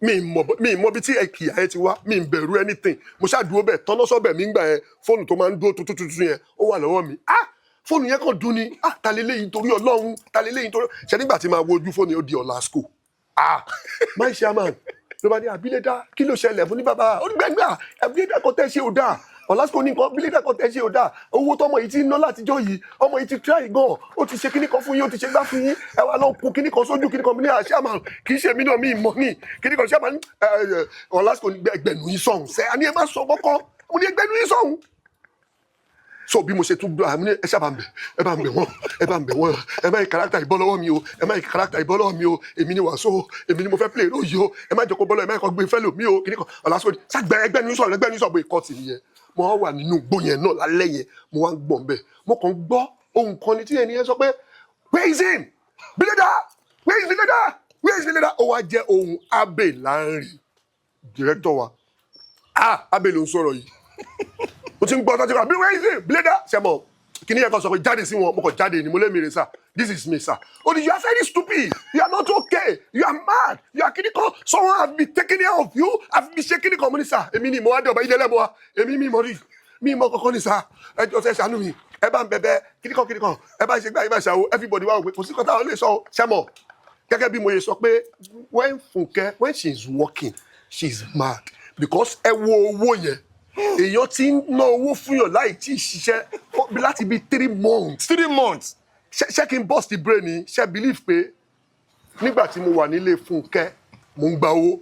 Mi ì mọ̀ bí tí ẹkìyà yẹn ti wá. Mi ì bẹ̀rù anything. Mo ṣáà dúró bẹ́ẹ̀, tọ́nà sọ́bẹ̀ mi ń gbà yẹn. Fóònù tó máa ń dúró tuntun tuntun yẹn, ó wà lọ́wọ́ mi. Ah, fóònù yẹn kàn dún ni. Ah, ta leléyìí torí Ọlọ́run? Ta leléyìí torí ṣe? Nígbà tí máa wo ojú fóònù yẹn, ó di Ọ̀làsíkò. Ah, my chairman ló bá ní, "Àbílẹ̀dá, kí ló ṣẹlẹ̀?" Fún ní bàbá ó ní gbẹ́ngbà àbílẹ̀dá kan tẹ́ ṣe ò dáa. Ọ̀làsíkò ní nǹkan bílẹ̀dá kan tẹ́ ṣe ò dáa. Owó tọmọ yìí ti ń ná látijọ́ yìí, ọmọ yìí ti try gan, ó ti ṣe kíní kan fún yín, ó ti ṣe gbá fún yín, ẹ wá lọ kun kíní kan sójú kíní kan. Ní àṣàmà kì í ṣe mí náà, mi mọ̀ ní kíní kan. Ṣàmà Ọ̀làsíkò ní ẹgbẹ̀nu yín sọ̀hún sẹ́. Àní ẹ má sọ kọ́kọ́. Mo ní ẹgbẹ̀nu yín sọ̀hún. So bí mo ṣe tún gbọ́ àmì, ẹ ṣáà bá ń bẹ̀, ẹ bá ń bẹ̀ wọ́n, ẹ bá ń bẹ̀ wọ́n, ẹ má yí character ìbọ́ lọ́wọ́ mi o, ẹ má yí character ìbọ́ lọ́wọ́ mi o. Èmi ni Wàsó, èmi ni mo fẹ́ play role yìí o. Ẹ má jẹ́ kó bọ́ lọ́wọ́, ẹ má kó gbé fẹ́lò mi o. Kìnnì kan Ọ̀làsódì ṣàgbẹ́ ẹgbẹ́ ní sọ̀rọ̀, ẹgbẹ́ ní sọ̀rọ̀. Bóyá kọ́ọ̀tì nìyẹn. Mo wá wà nínú igbó yẹn náà lálẹ́ yẹn, mo wá ń gbọ̀n bẹ́ẹ̀, mo kàn ń gbọ́ ohun kan ní tí ẹni yẹn sọ pé, "Where is him? Bílẹ̀dà, where is Bílẹ̀dà? Where is Bílẹ̀dà?" Ó wá jẹ́ ohun Abe Lanre, director wa. Ah, Abe ló ń sọ̀rọ̀ yìí. Mo ti ń gbọ́ tọ́jú bí, "Where is he? Bílẹ̀dà." Ṣe mọ̀ kí ni yẹn kan sọ pé jáde sí wọn. Mo kàn jáde ni, mo lé mi rè sir, this is me, sir. Ó ní, "You are very stupid. You are not okay. You are mad. You are kini kan. Someone have been taking care of you, have been ṣe kini kan." Mo ní, "Sir, èmi ni mo wá dé ọba ilé ẹlẹ́mọ̀ wa. Èmi mi mọ̀ rí mi mọ̀ kankan ni, sir. Ẹ jọ, ṣe ṣàánú mi, ẹ bá ń bẹ̀bẹ̀ kini kan kini kan, ẹ bá ń ṣe gbá, ẹ bá ń ṣàwò." Everybody wá wò pé kò sí kan táwọn lè sọ. Ṣe mọ̀ gẹ́gẹ́ bí mo ṣe sọ pé when Funke, when she is working, she is mad, because ẹ wo owó yẹn, èèyàn ti ń ná owó fún yàn láì tí ì ṣiṣẹ́ láti bí 3 months. 3 months. Ṣé kí n burst the brain ni? Ṣé believe pé nígbà tí mo wà nílé Fúnkẹ́, mo ń gba owó?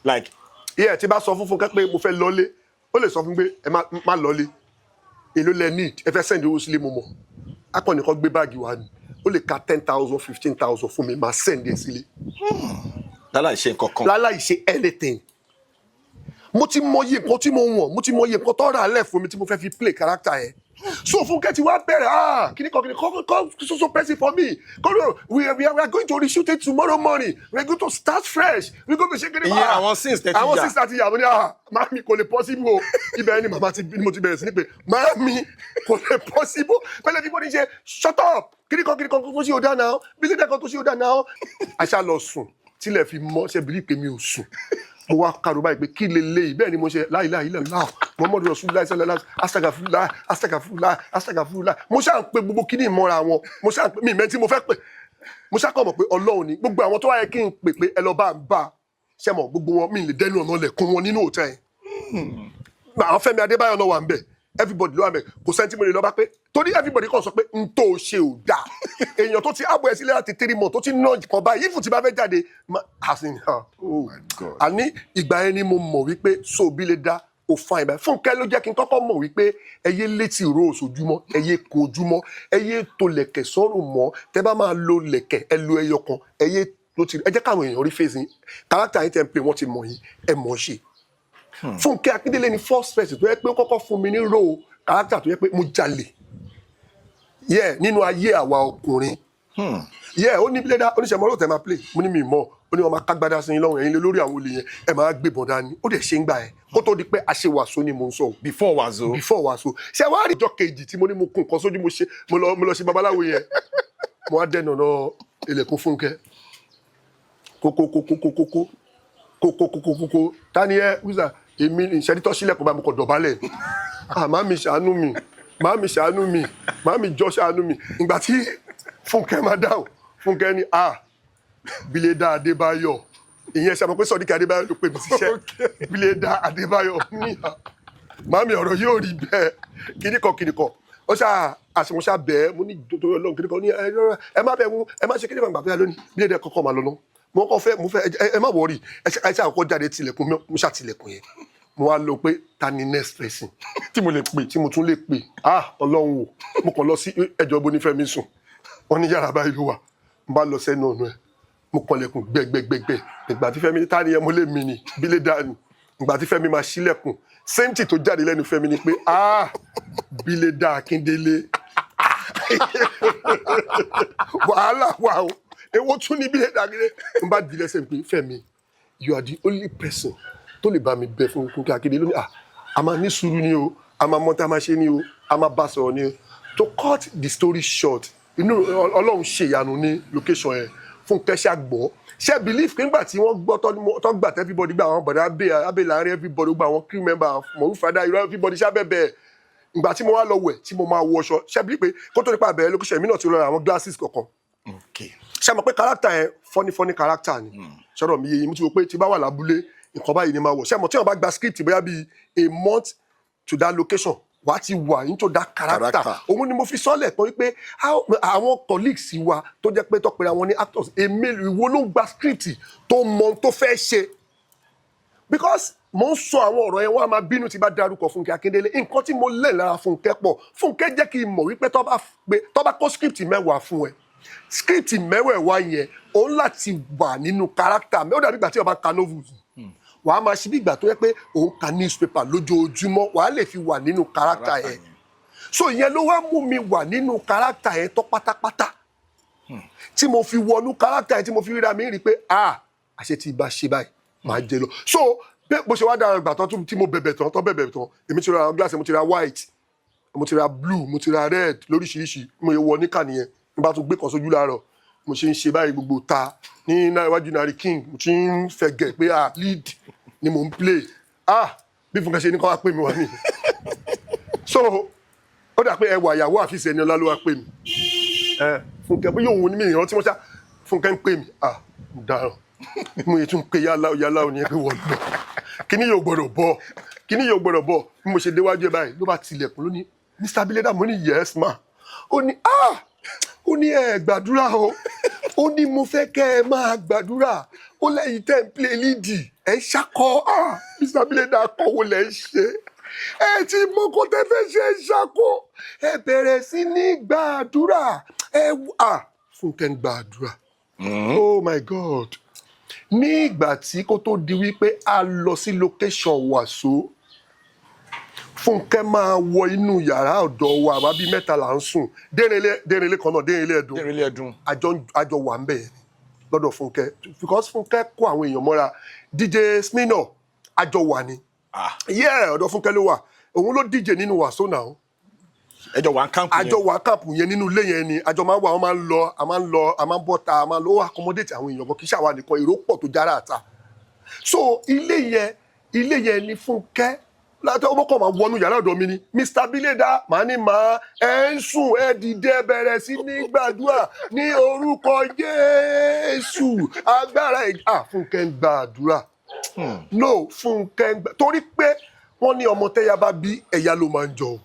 Like? Yeah, tí bá sọ fún Fúnkẹ́ pé mo fẹ́ lọ́lé, ó lè sọ fún mi pé ẹ má lọ́lé. Èló lẹ need? Ẹ fẹ́ send owó sílé? Mo mọ̀ akọni kan gbé báàgì wa ni, ó lè ka 10,000, 15,000 fún mi, máa send ẹ sílé. Láláì ṣe nǹkan kan. Láláì ṣe anything. Mo ti mọyì nǹkan tí mo wọ̀n, mo ti mọyì nǹkan tó rà lẹ̀ fún mi tí mo fẹ́ fi play character yẹn. So Fúnkẹ́ ti wá bẹ̀rẹ̀, "Ah, kíní kan kíní kan, call so so person for me. Come on, we are going to reshoot it tomorrow morning. We are going to start fresh. We are going to ṣe kíní." Ìyẹn àwọn scenes tẹ́ ti Àwọn yà. scenes tẹ́ ti yà. Mo ní, "Ah, màmí, kò lè possible o." Ibẹ̀ ni màmá ti ni mo ti bẹ̀rẹ̀ sí ní pé, "Màmí, kò lè possible." Pẹ̀lẹ́ bí mo ní ṣe, "Shut up. Kíní kan kíní kan tó ṣe ò dáa náà, bí kíní kan tó ṣe ò dáa náà." Àṣà lọ sùn tílẹ̀ fi mọ́. Ṣe believe pé mi ò sùn? Mo wá kàrò báyìí pé kí leléyìí? Bẹ́ẹ̀ ni mo ṣe la ilaha illallah Muhammadu Rasulullah sallallahu astagfirullah, astagfirullah, astagfirullah. Mo ṣáà ń pe gbogbo kíní ìmọ̀ra wọn. Mo ṣáà ń pe mi ìmẹ́ tí mo fẹ́ pè. Mo ṣáà kàn mọ̀ pé Ọlọ́run ni. Gbogbo àwọn tó wáyé kí n pè pé ẹ lọ bá ń bá ṣe mọ̀, gbogbo wọn, mi lè dẹnu ọ̀nà lẹ̀kún wọn nínú òtẹ́ yẹn. Àwọn Fẹ́mi Adébáyọ̀ náà wà ń bẹ̀, everybody ló wà ń bẹ̀. Kò sẹ́ni tí mo lè lọ bá pé torí everybody kàn sọ pé n tó ṣe ò dáa. Èèyàn tó ti àbọ̀ ẹ̀ sílẹ̀ láti 3 months, tó ti ná kan báyìí, if tí bá fẹ́ jáde as in, ah, oh. God. Àní ìgbà yẹn ni mo mọ̀ wípé sóòbí lè dá o fine báyìí. Fúnkẹ́ ló jẹ́ kí n kọ́kọ́ mọ̀ wípé ẹ yé létí ìró òṣòjúmọ́, ẹ yé kun ojúmọ́, ẹ yé to lẹ̀kẹ̀ sọ́rùn mọ́. Tẹ́ bá máa lo lẹ̀kẹ̀, ẹ lo ẹyọ kan. Ẹ yé ló ti ẹ jẹ́ káwọn èèyàn rí face yín. Character yín tẹ́ ń play, wọ́n ti mọ̀ yín, ẹ mọ̀ ṣe. Fúnkẹ́ Akíndélé ni first person tó yẹ pé ó kọ́kọ́ fún mi ní role character tó yẹ pé mo jalè yẹ nínú ayé àwa ọkùnrin yẹ. Ó ní bílẹ̀dá oníṣẹ́ mọ́ lóòótọ́ ẹ máa play. Mo ní mi mọ̀. Ó ní wọn máa kágbádá sí yín lọ́rùn, ẹ̀yin lé lórí àwọn olè yẹn, ẹ máa gbébọn dání. Ó dẹ̀ ṣe ń gbà ẹ̀ kó tó di pé àṣewàsó ni mò ń sọ o. Before Wazo. Before Wazo. Ṣé wàá rí ìjọ kejì tí mo ní mo kun nǹkan sójú, mo ṣe, mo lọ ṣe babaláwo yẹn, mo wá dẹ́nu ọ̀nà ilẹ̀kùn Fúnkẹ́, kókókókókókó kókókókókó, "Ta ni ẹ wíṣà?" Èmi ní ìṣẹ́ni tó sílẹ̀kùn bá mi kọ̀ dọ̀bálẹ̀. "Ah, màámi, ṣàánú mi. Màámi, ṣàánú mi. Màámi, jọ, ṣàánú mi." Ìgbà tí Fúnkẹ́ máa dáhùn, Fúnkẹ́ ní, "Ah, Bílédà Adébáyọ̀." Ìyẹn ṣe àmọ́ pé Sọ̀díkì Adébáyọ̀ ló pè mí síṣẹ́. Bílédà Adébáyọ̀ ní, "À, màámi, ọ̀rọ̀ yóò rí bẹ́ẹ̀." Kíníkan kíníkan, ó ṣáà àṣemọ́ṣá bẹ́ẹ̀. Mo ní torí Ọlọ́run, kíníkan ní ẹ má bẹ̀ wọ́n, ẹ má ṣe kíníkan. Gbà tó yà lónìí, Bílédà kọ́kọ́ máa lọ lọ. Mo kọ́ fẹ́, mo fẹ́ ẹ má worry, ẹ ṣe àkọ́kọ́ jáde tilẹ̀kùn. Mo ṣá tilẹ̀kùn yẹn, mo wá lọ pé ta ni next person tí mo lè pè? Tí mo tún lè pè? Ah, Ọlọ́run o. Mo kàn lọ sí ẹjọ́ bó ní Fẹ́mi sùn, wọ́n ní yàrá báyìí ló wà. Mo bá lọ sẹ́nu ọ̀nà ẹ̀, mo kànlẹ̀kùn gbẹgbẹgbẹgbẹ. Ìgbà tí Fẹ́mi, "Ta ni ẹ?" Mo lè mi ni bílẹ̀ dànù. Ìgbà tí Fẹ́mi máa ṣílẹ̀kùn, same thing tó jáde lẹ́nu Fẹ́mi ni pé, "Ah, Bílédà Akíndélé, wàhálà wà o. Èwo tún ní Bílédà Akíndélé?" N bá di lẹ́sẹ̀ pé, "Fẹ́mi, you are the only person tó lè bá mi bẹ fún Fúnkẹ́ Akíndélé lónìí. Ah, a máa ní sùúrù ni o, a máa mọ tá a máa ṣe ni o, a máa bá sọ̀rọ̀ ni o." To cut the story short, inú Ọlọ́run ṣe ìyanu ní location yẹn. Fúnkẹ́ ṣàgbọ́. Ṣe believe pé nígbà tí wọ́n gbọ́ tọ́ gbà tẹ́ everybody gbà, àwọn bọ̀dá abẹ́ láàrin everybody gbà, àwọn crew member, Mọ̀rúfadá irọ́, everybody ṣàbẹ̀bẹ̀. Ìgbà tí mo wá lọ wẹ̀, tí mo máa wọṣọ, ṣe believe pé kó tó nípa àbẹ̀rẹ̀ location, èmi náà ti lọ ra àwọn glasses kọ̀ọ̀kan. Ṣe mọ̀ pé character yẹn, funny funny character ni. Sọ̀rọ̀ mi yé yín? Mo ti wò pé tí bá wà lábúlé, nǹkan báyìí ni máa wọ̀. Ṣe mọ̀ tí wọ́n bá gba script bóyá bíi a month to that location, wàá ti wà into that character. Character. Òun ni mo fi sọ́lẹ̀ pé wípé àwọn colleagues wa tó jẹ́ pé tọ́pẹ̀rẹ̀ àwọn ní actors, èmi ìwo ló ń gba script tó mọ ohun tó fẹ́ ṣe? Because mo ń sọ àwọn ọ̀rọ̀ yẹn, wọ́n á máa bínú tí bá darúkọ Fúnkẹ́ Akíndélé. Nǹkan tí mo lẹ̀ lára Fúnkẹ́ pọ̀. Fúnkẹ́ jẹ́ kí n mọ̀ wípé tó bá pé tó bá kó script 10 fún ẹ, script mẹ́wẹ̀ẹ̀wá yẹn, òun láti wà nínú character. Ó dàbí ìgbà tí o bá ka novels, wàá máa ṣe bí ìgbà tó yẹ pé òun ka newspaper lójoojúmọ́, wàá lè fi wà nínú character yẹn. So ìyẹn ló wá mú mi wà nínú character yẹn tó pátápátá, tí mo fi wọnú character yẹn, tí mo fi ríra mi rí pé, ah, àṣẹ tí ibà ṣe báyìí máa jẹ lọ. So bí bó ṣe wá dára ìgbà tán tí mo bẹ̀bẹ̀ tán, tó bẹ̀bẹ̀ tán, èmi ti ra àwọn glass, mo ti ra white, mo ti ra blue, mo ti ra red lóríṣiríṣi. Mo yẹ wọ níkà nìyẹn. N bá tún gbé kan sójú láàárọ̀, mo ṣe ń ṣe báyìí gbogbo ta ní iwájú Nari King, mo ti ń fẹ̀gẹ̀ pé, ah, lead ni mo ń play. Ah, bí Fúnkẹ́ ṣe ní kọ́ wá pè mí wá ní. So ó dà pé ẹwà ìyàwó àfíìsì ẹni ọlá ló wá pè mí. Ẹ Fúnkẹ́, bóyá òun ní mi ìrántí wọn ṣá. Fúnkẹ́ ń pè mí. Ah, mo dáràn. Mo yẹ tún pé yálà yálà ò ní pé wọ́n lọ, kíní yóò gbọ́dọ̀ bọ̀, kíní yóò gbọ́dọ̀ bọ̀. Bí mo ṣe déwájú ẹ báyìí, ló bá tilẹ̀kùn, ló ní, "Mr. Abileda." Mo ní, "Yes ma." Ó ní, "Ah," ó ní, "ẹ gbàdúrà o." Ó ní, "Mo fẹ́ kẹ́ ẹ máa gbàdúrà." Ó lẹ́yìn tẹ́ ń play lead, ẹ ṣakọ. Ah, Mr. Abileda, akọ̀wò lẹ́ ń ṣe, ẹ ti mọ kó tẹ́ fẹ́ ṣe, é ṣakọ, ẹ bẹ̀rẹ̀ sí ní gbàdúrà. Ẹ ah, Fúnkẹ́ ń gbàdúrà. Oh my God. Ní ìgbà tí kó tó di wípé a lọ sí location Wàsó, Fúnkẹ́ máa wọ inú yàrá ọ̀dọ̀ wa. Àwa bíi mẹ́ta là ń sùn. Dérìnlé, Dérìnlé kan náà, Dérìnlé Ẹ̀dùn. Dérìnlé Ẹ̀dùn. Àjọ wà ń bẹ̀ yẹn lọ́dọ̀ Fúnkẹ́, because Fúnkẹ́ kó àwọn èèyàn mọ́ra. DJ Smino, àjọ wà ní. Yeah, ọ̀dọ̀ Fúnkẹ́ ló wà. Òun ló díje nínú Wàsó náà. Ẹjọ wà ń camp yẹn. Àjọ wà camp yẹn, nínú ilé yẹn ni àjọ máa ń wà. Wọ́n máa ń lọ, a máa ń lọ, a máa ń bọ́ta, a máa ń lọ. Ó accommodate àwọn èèyàn kan, kì í ṣàwa nìkan, èrò pọ̀ tó jára àta. So ilé yẹn ni Fúnkẹ́ láti ọmọ kan máa wọnú yàrá ọ̀dọ̀ mi ni, "Mr. Bileda." Màá ní, màá ẹ ń sùn, ẹ dìde, bẹ̀rẹ̀ sí ní gbàdúrà ní orúkọ Jésù, agbára ẹ̀. Ah, Fúnkẹ́ ń gbàdúrà. No, Fúnkẹ́ ń gbà torí pé wọ́n ní ọmọ tẹ́yà bá bí, ẹ̀yà ló máa ń jọ.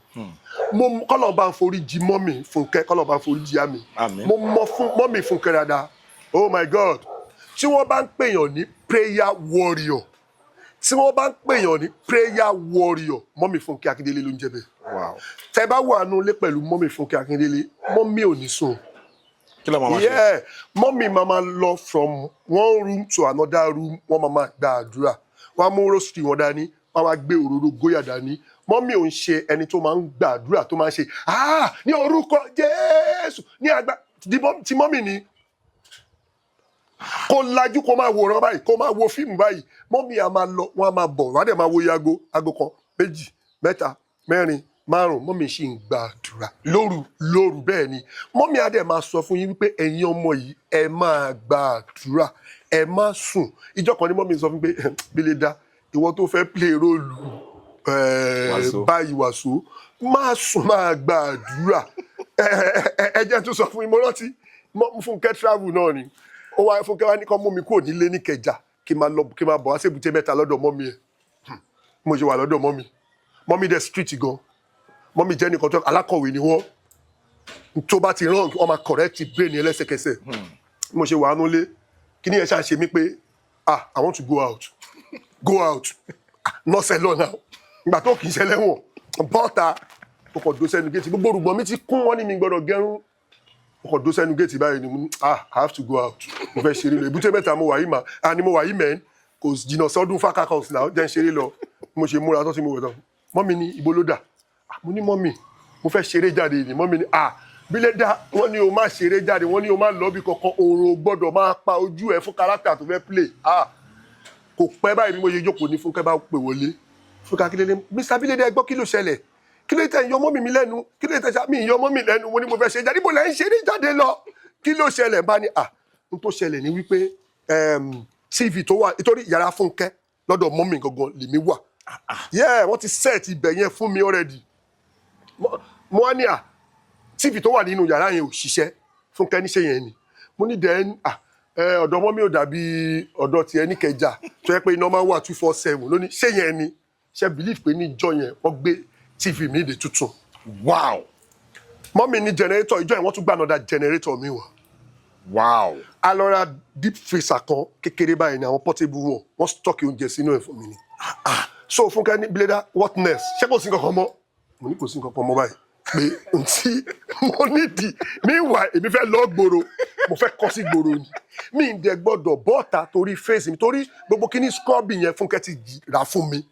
Mo kọ́lọ̀ bá ń forí jì mummy Fúnkẹ́, kọ́lọ̀ bá ń forí jì àmì. Àmín. Mo mọ fún mummy Fúnkẹ́ dáadáa. Oh my God, tí wọ́n bá ń pèèyàn ní prayer warrior, tí wọ́n bá ń pèèyàn ní prayer warrior, mummy Fúnkẹ́ Akíndélé ló ń jẹ́ bẹ́ẹ̀. Tẹ́ bá wà nù lé pẹ̀lú mummy Fúnkẹ́ Akíndélé, mummy ò ní sùn. Kí ló máa ma ṣe? Yeah, mummy máa ma lọ from one room to another room. Wọ́n máa ma gba àdúrà, wọ́n á mú rosary wọn dání, wọ́n á máa gbé òróró góyà dání. Mummy ò ń ṣe ẹni tó máa ń gbàdúrà, tó máa ń ṣe, "Ah, ní orúkọ Jésù, ní àgbà." Tí mummy ni kó lajú, kó máa wòran báyìí, kó máa wo fíìmù báyìí. Mummy á máa lọ, wọ́n á máa bọ̀, wọ́n á dẹ̀ máa wo yago aago 1, 2, 3, 4, 5, mummy sì ń gbàdúrà. Lóru? Lóru, bẹ́ẹ̀ ni. Mummy á dẹ̀ máa sọ fún yín wípé, "Ẹ̀yin ọmọ yìí, ẹ máa gbàdúrà, ẹ má sùn." Ìjọ kan ní mummy sọ fún mi pé, "Bílẹ̀dá, ìwọ tó fẹ́ play role Wàsó. báyìí, Wàsó, máa sùn, máa gbàdúrà." Ẹ jẹ́ tó sọ fún mi, mo rántí Fúnkẹ́ travel náà ni. Ó wá, Fúnkẹ́ wá ní kó mú mi kúrò nílé níkẹjà, kí n máa lọ, kí n máa bọ̀ wá sí Èbúté Mẹ́ta lọ́dọ̀ mummy ẹ̀. Mo ṣe wà lọ́dọ̀ mummy, mummy dẹ̀ strict gan. Mummy jẹ́ nìkan tó alákọ̀wé ni wọ́n. Tó bá ti wrong, wọ́n máa correct brain yẹn lẹ́sẹ̀kẹsẹ̀. Mo ṣe wà nulẹ̀, kí ni ẹ ṣáà ṣe mí pé, ah, I want to go out, go out. Ah, nọ́ọ̀sẹ̀ lọ́nà ìgbà tó kì í ṣẹlẹ̀ wọ̀n bọ́ta. Mo kàn dó sẹ́nu géètì, gbogbo òrùngbọ̀n mi ti kún, wọ́n ní mi gbọ́dọ̀ gẹrun. Mo kàn dó sẹ́nu géètì báyìí ni. Mo ní, "Ah, I have to go out, mo fẹ́ ṣeré lọ." Èbúté Mẹ́ta mo wà yìí mà, ah, ni mo wà yìí mẹ́rin, kò jìnnà sọ́dún fákàkọ́s náà, jẹ́ ń ṣeré lọ. Mo ṣe múra tó tí mo wẹ̀ tán, mummy ní, "Ibo ló dà?" Ah, mo ní, "Mummy, mo fẹ́ ṣeré jáde ni." Mummy ní, "Ah, bílẹ̀ dá, wọ́n ní o má ṣeré jáde, wọ́n ní o má lọ bí kankan, oòrùn ò gbọ́dọ̀ máa pa ojú ẹ fún character tó fẹ́ play." Ah, kò pẹ́ báyìí, bí mo ṣe jókòó ní Fúnkẹ́ bá pè wọlé. Fúnkẹ́ Akíndélé, "Mr. Bílédé, ẹ gbọ́, kí ló ṣẹlẹ̀? Kí ló tẹ̀ ń yọ mummy mi lẹ́nu? Kí ló tẹ̀ ṣe mí yọ mummy lẹ́nu?" Mo ní, "Mo fẹ́ ṣe jáde." "Níbo lẹ́ ń ṣeré jáde lọ? Kí ló ṣẹlẹ̀?" Bá ní, ah, N tó ṣẹlẹ̀ ní wípé TV tó wà, nítorí yàrá Fúnkẹ́ lọ́dọ̀ mummy gangan lèmi wà. Yeah, wọ́n ti set ibẹ̀ yẹn fún mi already. Mo wá ní à TV tó wà nínú yàrá yẹn ò ṣiṣẹ́. Fúnkẹ́ níṣẹ́ yẹn ni. Mo ní then ọ̀dọ̀ mummy ò dàbí ọ̀dọ̀ tiẹ̀ níkẹjà tó yẹ pé iná máa ń wà 24/7 lónìí. Ṣé yẹn ni? Ṣe believe pé níjọ́ yẹn, wọ́n gbé TV mi dé tuntun? Mummy ní generator. Ìjọ yẹn, wọ́n tún gbà another generator mi wá. A lọ ra deep freezer kan kékeré báyìí ní àwọn portable wọn. Wọ́n stock oúnjẹ sínú ẹ̀ fún mi ni. So Fúnkẹ́ ní, "Bílédà, what next? Ṣé kò sí nǹkan kan mọ́?" Mo ní kò sí nǹkan kan mọ́ báyìí, pé ntí mo nídìí. Meanwhile, èmi fẹ́ lọ gbòòrò, mo fẹ́ kọ́ sí gbòòrò ni. Mi ń dẹ gbọ́dọ̀ bọ́ọ̀ta torí face mi, torí gbogbo kíní scrub yẹn, Fúnkẹ́ ti rà fún mi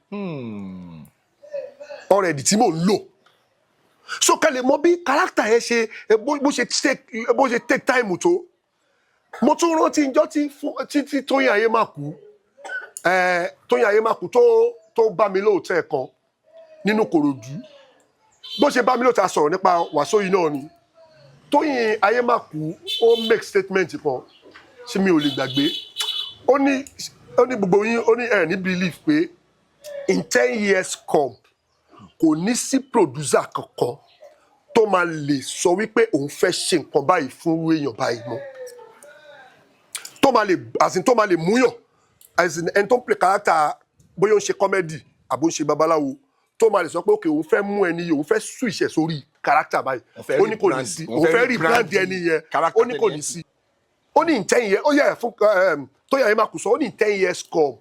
already tí mò ń lò. So kẹ́ lè mọ bí character yẹn ṣe bó ṣe take time tó. Mo tún rántí njọ́ tí tí Tóyìn Ayémàkú, Tóyìn Ayémàkú tó bá mi lóòótọ́ ẹ̀ kan nínú Kòròdú. Bó ṣe bá mi lóòótọ́, a sọ̀rọ̀ nípa wàsó yìí náà ni. Tóyìn Ayémàkú, ó make statement kan tí mi ò lè gbàgbé. Ó ní gbogbo yín, ó ní ẹ̀ ní believe pé in 10 years come, kò ní sí producer kankan tó máa lè sọ wípé òun fẹ́ ṣe nǹkan báyìí fún èèyàn báyìí mọ́, tó máa lè, as in, tó máa lè múyàn, as in, ẹni tó ń play character, bóyá ó ń ṣe comedy àbó ń ṣe babaláwo, tó máa lè sọ pé okay, òun fẹ́ mú ẹni yìí, òun fẹ́ switch ẹ̀ sórí character báyìí. Òun fẹ́ Ó ní kò ní rebrand- sí. Òun Òun fẹ́ fẹ́ rebrand rebrand ẹni yẹn. character Ó ní kò tẹ́ni ní yẹn. sí. Ó ní in 10 years, ó yẹ fún Tóyìn Ayémàkù sọ, ó ní in 10 years come,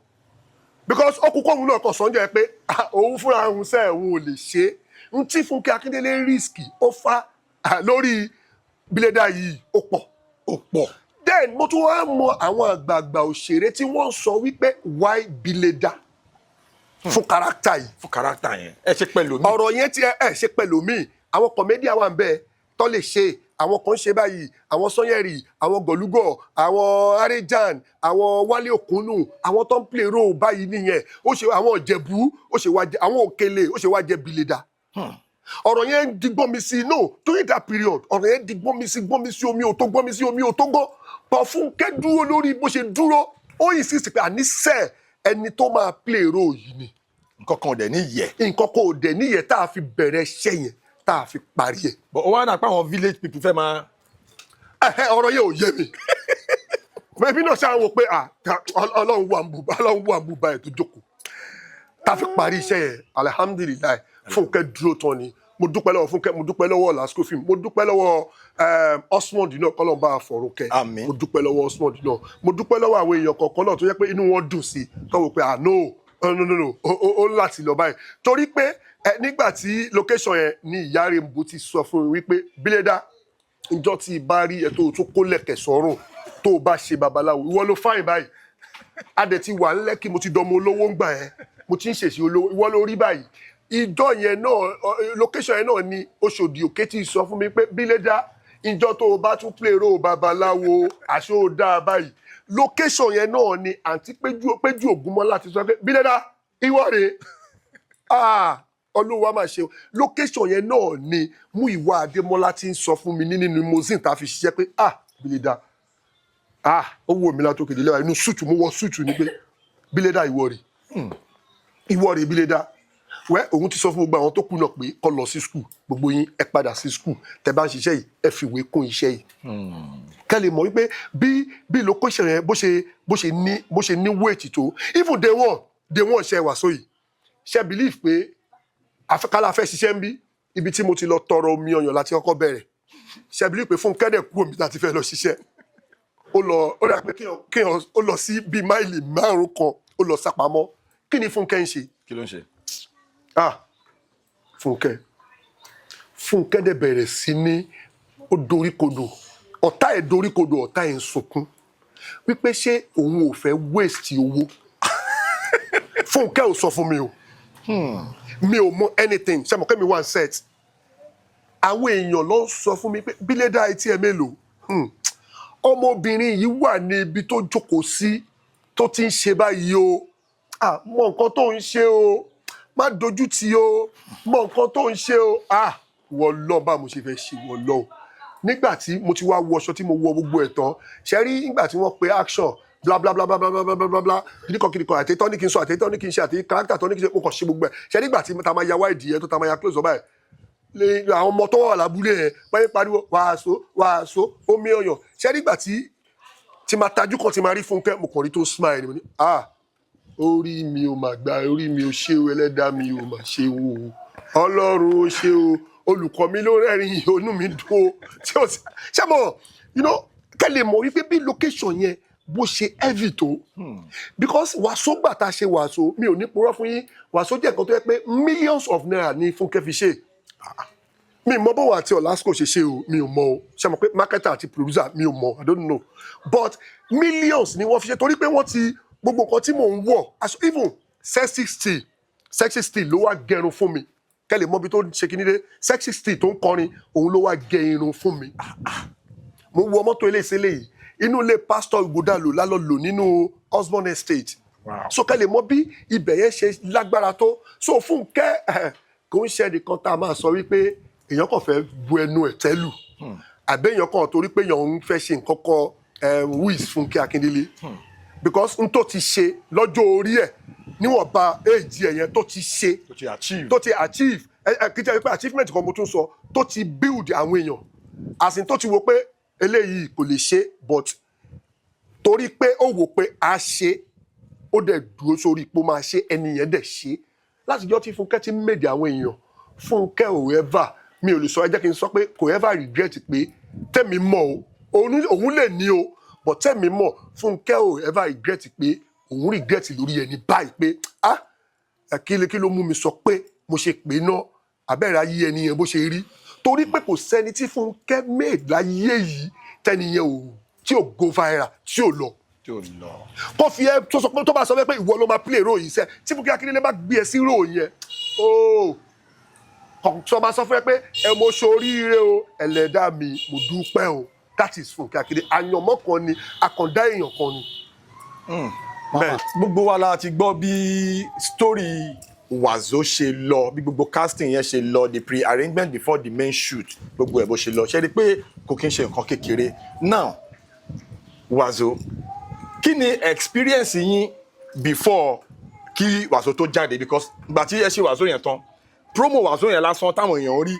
because ó kú kóhun náà kàn sọ́njọ́ ẹ pé ah, òun fúnra òun sẹ́ òun ò lè ṣe é. N tí Fúnkẹ́ Akíndélé risk ó fa lórí Bílédà yìí, ó pọ̀. Ó pọ̀. Then mo tún wá mọ àwọn àgbààgbà òṣèré tí wọ́n ń sọ wípé why Bílédà fún character yìí? Fún character yẹn, ẹ ṣe pẹ̀lú mi. Ọ̀rọ̀ yẹn tí ẹ ṣe pẹ̀lú mi, àwọn comedian wà ń bẹ tó lè ṣe. Àwọn kan ṣe báyìí, àwọn Sanyẹ̀rì, àwọn Gọ̀lúgọ̀, àwọn Arejan, àwọn Wálé Òkúnnù, àwọn tó ń play role báyìí nìyẹn. Ó ṣe àwọn Ìjẹ̀bú, ó ṣe wá jẹ àwọn Òkèlè, ó ṣe wá jẹ Bílédà? Ọ̀rọ̀ yẹn ń di gbọ́n mi sí. No, during that period, ọ̀rọ̀ yẹn di gbọ́n mi sí, gbọ́n mi sí omi ò tó, gbọ́n mi sí omi ò tó gbọ́. But Fúnkẹ́ dúró lórí bó ṣe dúró. Ó insist pé àníṣe ẹni tó máa play role yìí ni. Nǹkan kan ò dẹ̀ ní yẹ. Nǹkan kan ò dẹ̀ níyẹn tá a fi bẹ̀rẹ̀ iṣẹ́ yẹn, tá a fi parí ẹ̀. But ó wá dà pé àwọn village people fẹ́ máa. Ẹ̀hẹ́, ọ̀rọ̀ yẹn ò yé mi. Bẹ́ẹ̀ni náà ṣáà wò pé ah, Ọlọ́run wà ń bù, Ọlọ́run wà ń bù báyìí tó jókòó tá a fi parí iṣẹ́ yẹn. Alihamudulilayi, Fúnkẹ́ dúró tán ni. Mo dúpẹ́ lọ́wọ́ Fúnkẹ́, mo dúpẹ́ lọ́wọ́ Lasco Film, mo dúpẹ́ lọ́wọ́ Osmond náà, kọ́lọ́n bá a fọ̀rọ̀ kẹ́. Àmín. Mo dúpẹ́ lọ́wọ́ Osmond náà. Mo dúpẹ́ lọ́wọ́ àwọn èèyàn kọ̀ọ̀kan náà tó jẹ́ pé inú wọn dùn sí i, tó wò pé ah, no, oh, no, no, no, ó láti lọ báyìí, torí pé nígbà tí location yẹn ní ìyá Rainbow ti sọ fún mi wípé, "Bílédà, njọ́ tí bá rí ẹ tó o tún kó lẹ̀kẹ̀ sọ́rùn, tó o bá ṣe babaláwo, ìwọ ló fáyìn báyìí." A dẹ̀ ti wà ńlẹ́kì, mo ti dọmọ olówó ńgbà yẹn, mo ti ń ṣèṣe olówó, ìwọ ló rí báyìí. Ìjọ yẹn náà, location yẹn náà ni Oṣòdì Òkè ti sọ fún mi pé, "Bílédà, ìjọ tó o bá tún play role babaláwo, àṣé o dáa báyìí?" Location yẹn náà ni àǹtí Péjú, Péjú Ògúnmọ́lá ti sọ pé, "Bílédà, ìwọ rèé." Ah, Olúwa máa ṣe o. Location yẹn náà ni Múyìwá Adémọ́lá ti ń sọ fún mi ní nínú limousine tá a fi ṣiṣẹ́ pé, "Ah, Bílédà." Ah, ó wù mí látòkè délé wa inú suit, mo wọ suit ni pé, "Bílédà, ìwọ rè, ìwọ rè, Bílédà." Wẹ́ òun ti sọ fún gbogbo àwọn tó kù náà pé kó lọ sí school. Gbogbo yín, ẹ padà sí school. Tẹ bá ń ṣiṣẹ́ yìí, ẹ fìwé kún iṣẹ́ yìí, kẹ́ lè mọ̀ wípé bí location yẹn bó ṣe ní weight tó. Even day one, day one ṣe wàsó yìí, ṣe believe pé afẹ́kálá fẹ́ ṣiṣẹ́ ń bí ibi tí mo ti lọ tọrọ omi ọyàn láti kọ́kọ́ bẹ̀rẹ̀? Ṣe believe pé Fúnkẹ́ dẹ̀ kú omi láti fẹ́ lọ ṣiṣẹ́, ó lọ, ó dà pé kéèyàn ó lọ sí bíi máìlì 5 kan, ó lọ sápamọ́. Kí ni Fúnkẹ́ ń ṣe? Kí ló ń ṣe? Ah, Fúnkẹ́, Fúnkẹ́ dẹ̀ bẹ̀rẹ̀ sí ní ó doríkodò, ọ̀tá ẹ̀ doríkodò, ọ̀tá ẹ̀ ń sunkún wípé ṣé òun ò fẹ́ waste owó. Fúnkẹ́ ò sọ fún mi o, mi ò mọ anything. Ṣe mọ̀ pé mi wà ń set? Àwọn èèyàn ló ń sọ fún mi pé, "Bílédà, etí ẹ mélòó? Ọmọbìnrin yìí wà ní ibi tó jókòó sí tó ti ń ṣe báyìí o. Ah, mọ nǹkan tó ń ṣe o, má dojú tì o, mọ nǹkan tó ń ṣe o." Ah, wọ́n lọ bá mo ṣe fẹ́ ṣe, wọ́n lọ o. Nígbà tí mo ti wá wọṣọ, tí mo wọ gbogbo ẹ̀ tán, ṣe rí nígbà tí wọ́n pe action, bla bla bla bla bla bla bla bla bla, kìnìkan kìnìkan, àti tọ́ ní kí n sọ, àti tọ́ ní kí n ṣe, àti character tọ́ ní kí n ṣe, mo kàn ṣe gbogbo ẹ̀. Ṣe nígbà tí ta máa ya wide yẹn, tó ta máa ya close up báyìí, lè àwọn ọmọ tó wà lábúlé yẹn wọ́n yẹn pariwo wàásù wàásù, omi ọyàn. Ṣe nígbà tí máa tajú kan, tí máa rí Fúnkẹ́, mo kàn rí tó smile ni. Mo ní, "Ah, orí mi ò mà gbà, orí mi ò ṣe o, ẹlẹ́dàá mi ò mà ṣe o, Ọlọ́run ò ṣe o, olùkọ́ mi ló rẹ́rìn, inú mi dùn o." Tí o ṣe mọ̀, kẹ́ lè mọ̀ wípé bí location yẹn bó ṣe heavy tó, because Wàsó, gbà tá a ṣe Wàsó, mi ò ní purọ́ fún yín, Wàsó jẹ́ nǹkan tó yẹ pé millions of naira ní Fúnkẹ́ fi ṣe. Mi mọ bọ́wọ́ àti Olasco ṣe ṣe o, mi ò mọ o. Ṣe mọ̀ pé marketer àti producer, mi ò mọ, I don't know, but millions ni wọ́n fi ṣe, torí pé wọ́n ti gbogbo nǹkan tí mò ń wọ̀, aṣọ, even Sexy Steel, Sexy Steel ló wá gẹrun fún mi. Kẹ́ lè mọ ibi tó ń ṣe kíní dé, Sexy Steel tó ń kọrin, òun ló wá gẹ irun fún mi. Mo wọ mọ́tò eléyìí léyìí, inú ilé Pastor Ighodalo lálọ́ lò nínú Osborn Estate. So kẹ́ lè mọ bí ibẹ̀ yẹn ṣe lágbára tó. So Fúnkẹ́ kò ń ṣe ẹnìkan tá a máa sọ wípé èèyàn kàn fẹ́ bu ẹnu ẹ̀ tẹ́lù, àbẹ́ èèyàn kan torí pé èèyàn ń fẹ́ ṣe nǹkan kan. Who is Fúnkẹ́ Akíndélé? Because n tó ti ṣe lọ́jọ́ orí ẹ̀, níwọ̀nba èjì ẹ̀ yẹn tó ti ṣe, tó ti achieve, tó ti achieve, ẹ ẹ kì í jẹ́ pé achievement kan mo tún sọ, tó ti build àwọn èèyàn, àsìn tó ti wo pé eléyìí kò lè ṣe, but torí pé ó wò pé a ṣe, ó dẹ̀ dúró sórí ipò máa ṣe, ẹni yẹn dẹ̀ ṣe. Látijọ́ tí Fúnkẹ́ ti ń mèdè àwọn èèyàn, Fúnkẹ́ ò ever, mi ò lè sọ, ẹ jẹ́ kí n sọ pé kò ever regret pé tẹ̀mí mọ̀ o, òun lè ní o, but tẹ̀mí mọ̀, Fúnkẹ́ ò ever regret pé òun regret lórí ẹni báyìí pé, ah, kí ló mú mi sọ pé mo ṣe pé ná abẹ́rẹ́ ayé ẹni yẹn bó ṣe rí, torí pé kò sẹ́ni tí Fúnkẹ́ made láyé yìí tẹ́ni yẹn ò tí ò go viral, tí ò lọ, tí ò lọ. Kó fi ẹ tó sọ pé, tó bá sọ pé ìwọ ló máa play role yìí sẹ, tí Fúnkẹ́ Akíndélé bá gbé ẹ sí role yẹn, ooo, sọ máa sọ fún ẹ pé ẹ mo ṣoríire o, ẹlẹ́dàá mi, mo dúpẹ́ o. That is Fúnkẹ́ Akíndélé. Àyànmọ́ kan ni, àkàndá èèyàn kan ni. Bẹ́ẹ̀. Gbogbo wa la ti gbọ́ bí story Wàzó ṣe lọ, bí gbogbo casting yẹn ṣe lọ, the pre-arrangement before the main shoot, gbogbo ẹ̀ bó ṣe lọ. Ṣe rí i pé kò kí n ṣe nǹkan kékeré? Now, Wàzó, kí ni experience yín before kí Wàzó tó jáde? Because ìgbà tí ẹ ṣe Wàzó yẹn tán, promo Wàzó yẹn lásán táwọn èèyàn rí,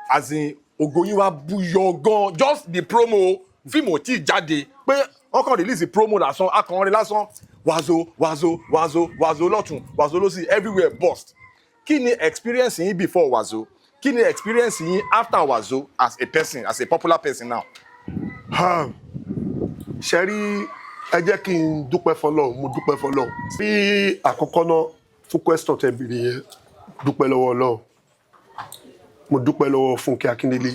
as in, ògo yín wá búyọ gan. Just the promo, fíìmù ò tí ì jáde, pé wọ́n kàn release promo lásán, akọrin lásán, Wàzó, Wàzó, Wàzó, Wàzó lọ́tún, Wàzó lọ́sì, everywhere burst. Kí ni experience yín before Wàzó? Kí ni experience yín after Wàzó as a person, as a popular person now? Ṣe rí, ẹ jẹ́ kí n dúpẹ́ fọlọ́run, mo dúpẹ́ fọlọ́run. Bí àkọ́kọ́ náà, fún question tẹ́ bèrè yẹn, dúpẹ́ lọ́wọ́ Ọlọ́run, mo dúpẹ́ lọ́wọ́ Fúnkẹ́ Akíndélé.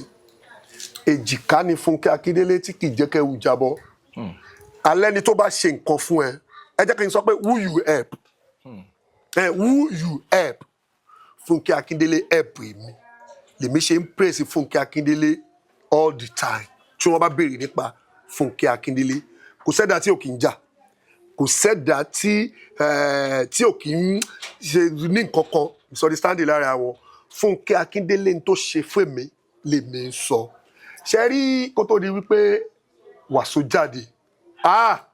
Èjìká ni Fúnkẹ́ Akíndélé tí kì í jẹ́ kẹ́wù jábọ́. Alẹ́ ni tó bá ṣe nǹkan fún ẹ, ẹ jẹ́ kí n sọ pé who you help, who you help. Fúnkẹ́ Akíndélé help èmi, lèmi ṣe ń praise Fúnkẹ́ Akíndélé all the time. Tí wọ́n bá béèrè nípa Fúnkẹ́ Akíndélé, kò sẹ́dá tí ò kì í jà, kò sẹ́dá tí ò kì í ṣe ní nǹkan kan misunderstanding lára wọn. Fúnkẹ́ Akíndélé ní tó ṣe fún èmi lèmi ń sọ. Ṣe rí, kó tó di wípé Wàsó jáde, ah,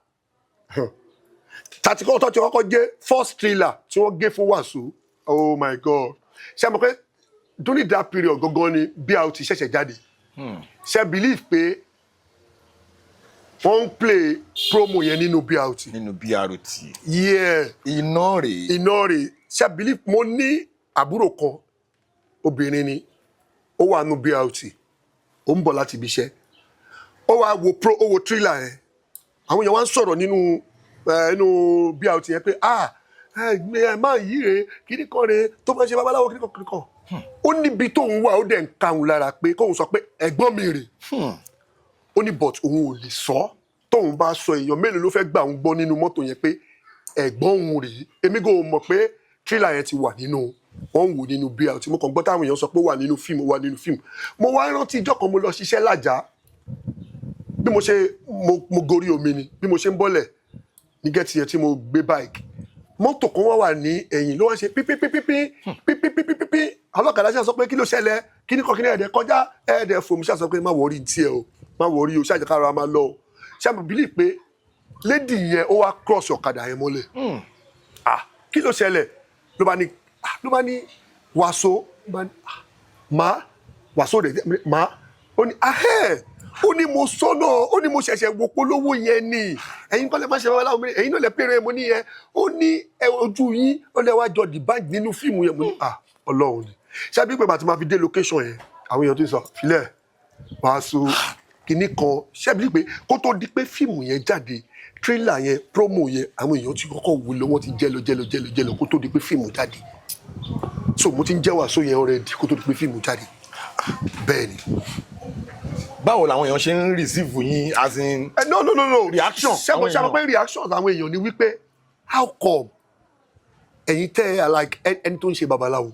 tàti kọ́ tó ti kọ́kọ́ gé first trailer tí wọ́n gé fún Wàsó, oh my God. Ṣe mọ̀ pé during that period gangan ni BRT ṣẹ̀ṣẹ̀ jáde? Ṣe believe pé wọ́n ń play promo yẹn nínú BRT? Nínú BRT? Yeah. Iná rèé. Iná rè. Ṣe believe, mo ní àbúrò kan, obìnrin ni, ó wà nínú BRT, ó ń bọ̀ láti ibi iṣẹ́, ó wá wo pro, ó wo trailer yẹn. Àwọn èèyàn wá ń sọ̀rọ̀ nínú BRT yẹn pé, ah, ẹ máa yí rè kíní kan rè tó máa ń ṣe babaláwo kíní kan kíní kan. Ó níbi tóun wà, ó dẹ̀ ń ka òun lára pé kóun sọ pé ẹ̀gbọ́n mi rè. Ó ní but òun ò lè sọ, tóun bá sọ, èèyàn mélòó ló fẹ́ gbà òun gbọ́ nínú mọ́tò yẹn pé ẹ̀gbọ́n òun rèé? Èmi kò mọ̀ pé trailer yẹn ti wà nínú, wọ́n ń wò nínú BRT. Mo kàn gbọ́ táwọn èèyàn sọ pé ó wà nínú fíìmù, ó wà nínú fíìmù. Mo wá rántí ìjọ́ kan, mo lọ ṣiṣẹ́ lájà, bí mo ṣe mo gorí omi ni, bí mo ṣe ń bọ́lẹ̀ ní gẹ́tì yẹn tí mo gbé bike, mọ́tò kan wá wà ní ẹ̀yìn ló wá ṣe pípípípípí pípípípípí. Ọlọ́kadà ṣe sọ pé, "Kí ló ṣẹlẹ̀?" Kíní kan kíní ẹ̀ẹ́dẹ̀ kọjá ẹ̀ẹ́dẹ̀ fò mí, ṣàṣọ pé má worry tiẹ̀ o, má worry o, ṣàjẹkára máa lọ o. Ṣàmì bílí pé lady yẹn, ó wá cross ọ̀kadà yẹn mọ́lẹ̀. Ah, kí ló ṣẹlẹ̀? Ló bá ní, ah, ló bá ní wàsó, ló bá ní, ah, má wàsó rẹ̀ má. Ó ní ahẹ́, ó ní mo sọ́nà, ó ní mo ṣẹ̀ṣẹ̀ wo polówó yẹn ni. Ẹ̀yin kọ́lẹ̀ má ṣe babaláwo mi, ẹ̀yin náà lẹ péré mo ní yẹn. Ó ní ẹ ojú yín, ó lẹ wá jọ the bank nínú fíìmù yẹn. Mo ní, ah, Ọlọ́run ni. Ṣábí pé bàtí máa fi dé location yẹn, àwọn èèyàn tó ń sọ filẹ̀ wàásù kìíní kan. Ṣábí pé kó tó di pé fíìmù yẹn jáde, trailer yẹn, promo yẹn, àwọn èèyàn ti kọ́kọ́ wò lọ, wọ́n ti jẹ́ lọ, jẹ́ lọ, jẹ́ lọ, jẹ́ lọ, kó tó di pé fíìmù jáde. So mo ti ń jẹ́ wàásù yẹn already kó tó di pé fíìmù jáde. Bẹ́ẹ̀ ni. Báwo làwọn èèyàn ṣe ń receive yín, as in No, no, no, no. Reaction, Ṣé mo àwọn ṣe èèyàn. Pé reactions àwọn èèyàn ni wípé, how come ẹ̀yin tẹ́ ẹ like ẹni tó ń ṣe babaláwo,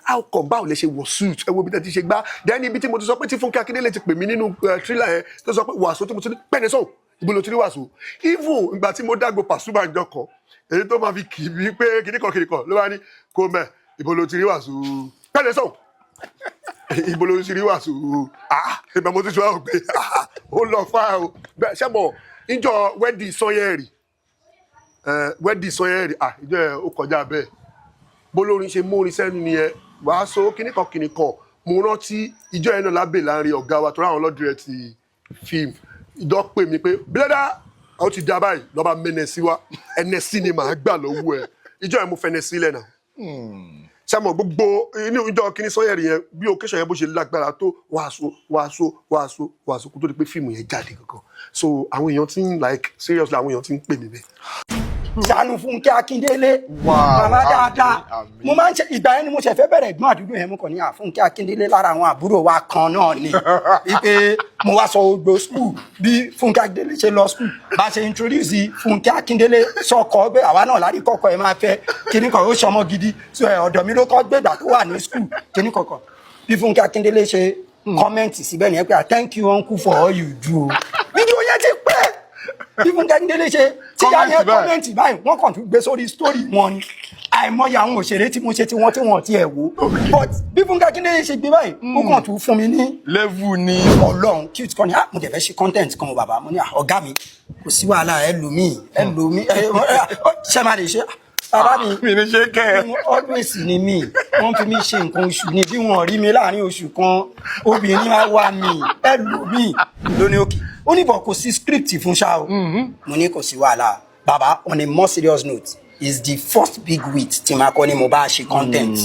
how come, báwo lẹ ṣe wọ suit? Ẹ wo ibi tẹ́ ti ṣe gbá. Then ibi tí mo ti sọ pé tí Fúnkẹ́ Akíndélé ti pè mí nínú thriller yẹn, tó sọ pé wàásù, tí mo ti ní pẹ́ẹ́nì sọ̀hún, ibo ló ti rí wàásù? Even ìgbà tí mo dágbo Pasuma ìjọ kan, èyí tó máa fi kì í bí pé kìnnìkan kìnnìkan, ló bá ní kó mẹ́, ibo ló ti rí wàásù? Pẹ́ẹ́nì sọ̀hún, ibo ló ti rí wàásù? Ah, ìgbà mo ti sọ àwọn pé, ah, ó lọ fà o. Bẹ́ẹ̀ ṣé mo níjọ́ wedding Sanyẹ̀rì, wedding Sanyẹ̀rì, ah, ìjọ ẹ̀ ó kọjá bẹ́ẹ̀. Bólórin ṣe mórin sẹ́nu nìyẹn, wàásù kíníkan kíníkan. Mo rántí ìjọ yẹn náà lábẹ́ láàrin ọ̀gá wa tó ráwọn ọlọ́dún ti fíìmù ìjọ pè mí pé bílẹ́dà, ó ti dá báyìí, lọ́ba mẹ́nẹ̀ sí wa, ẹnẹ sí ni màá gbà lọ́wọ́ ẹ̀. Ìjọ yẹn mo fẹ́nẹ̀ sílẹ̀ náà. Sẹ́mo gbogbo inú ìjọ kíní Sanyẹ̀rì yẹn, bí occasion yẹn bó ṣe lágbára tó, wàásù, wàásù, wàásù, wàásù, kó tó di pé fíìmù yẹn jáde gangan. So àwọn èèyàn ti ń, like, seriously, àwọn èèyàn ti ń pè mí bẹ́ẹ̀. Ṣàánú Fúnkẹ́ Akíndélé. Wow, Màmá dáadáa. Àmín, àmín. Mo máa ń ṣe ìgbà yẹn ni mo ṣe fẹ́ bẹ̀rẹ̀ ẹ̀gbọ́n àdúgbò yẹn. Mo kàn ní à, Fúnkẹ́ Akíndélé lára àwọn àbúrò wa kan náà ni, wípé mo wá sọ gbogbo school bí Fúnkẹ́ Akíndélé ṣe lọ school, bá ṣe introduce Fúnkẹ́ Akíndélé sọkọ pé àwa náà lárí kọ́kọ́ ẹ máa fẹ́ kíní kan, ó ṣọmọ gidi. So ẹ ọ̀dọ̀ mi ló kọ́ gbégbà tó wà ní school kíní kọ̀ọ̀kan. Bí Fúnkẹ́ Akíndélé ṣe comment síbẹ̀ nìyẹn pé, "Ah, thank you, uncle, for all you do." Fídíò yẹn ti pẹ́. Bí Fúnkẹ́ Akíndélé ṣe tí yá yẹn Comment báyìí. Comment báyìí, wọ́n kàn tún gbé sórí story wọn ni. Àìmọye àwọn òṣèré tí mo ṣe tí wọ́n ti ẹ̀ wò, but bí Fúnkẹ́ Akíndélé ṣe gbé báyìí, ó kàn tún fún mi ní Level ni. Ọlọ́run cute kan ni. Ah, mo dẹ̀ fẹ́ ṣe content kan o, bàbá. Mo ní, ah, ọ̀gá mi, kò sí wàhálà, ẹ lù mí, ẹ lù mí, ẹ ṣe máa lè ṣe, bàbá mi. Mi ní ṣe kẹ́ ẹ. Always ni mí, wọ́n fi mí ṣe nǹkan oṣù ni. Bí wọ́n rí mi láàrin oṣù kan, obìnrin á wá mi, ẹ lù mí lóní. Òkè ó ní bọ̀, kò sí script fún ṣá o. Mo ní kò sí wàhálà, bàbá. On a more serious note, is the first big wit tí màá kọ́ ni mo bá ṣe content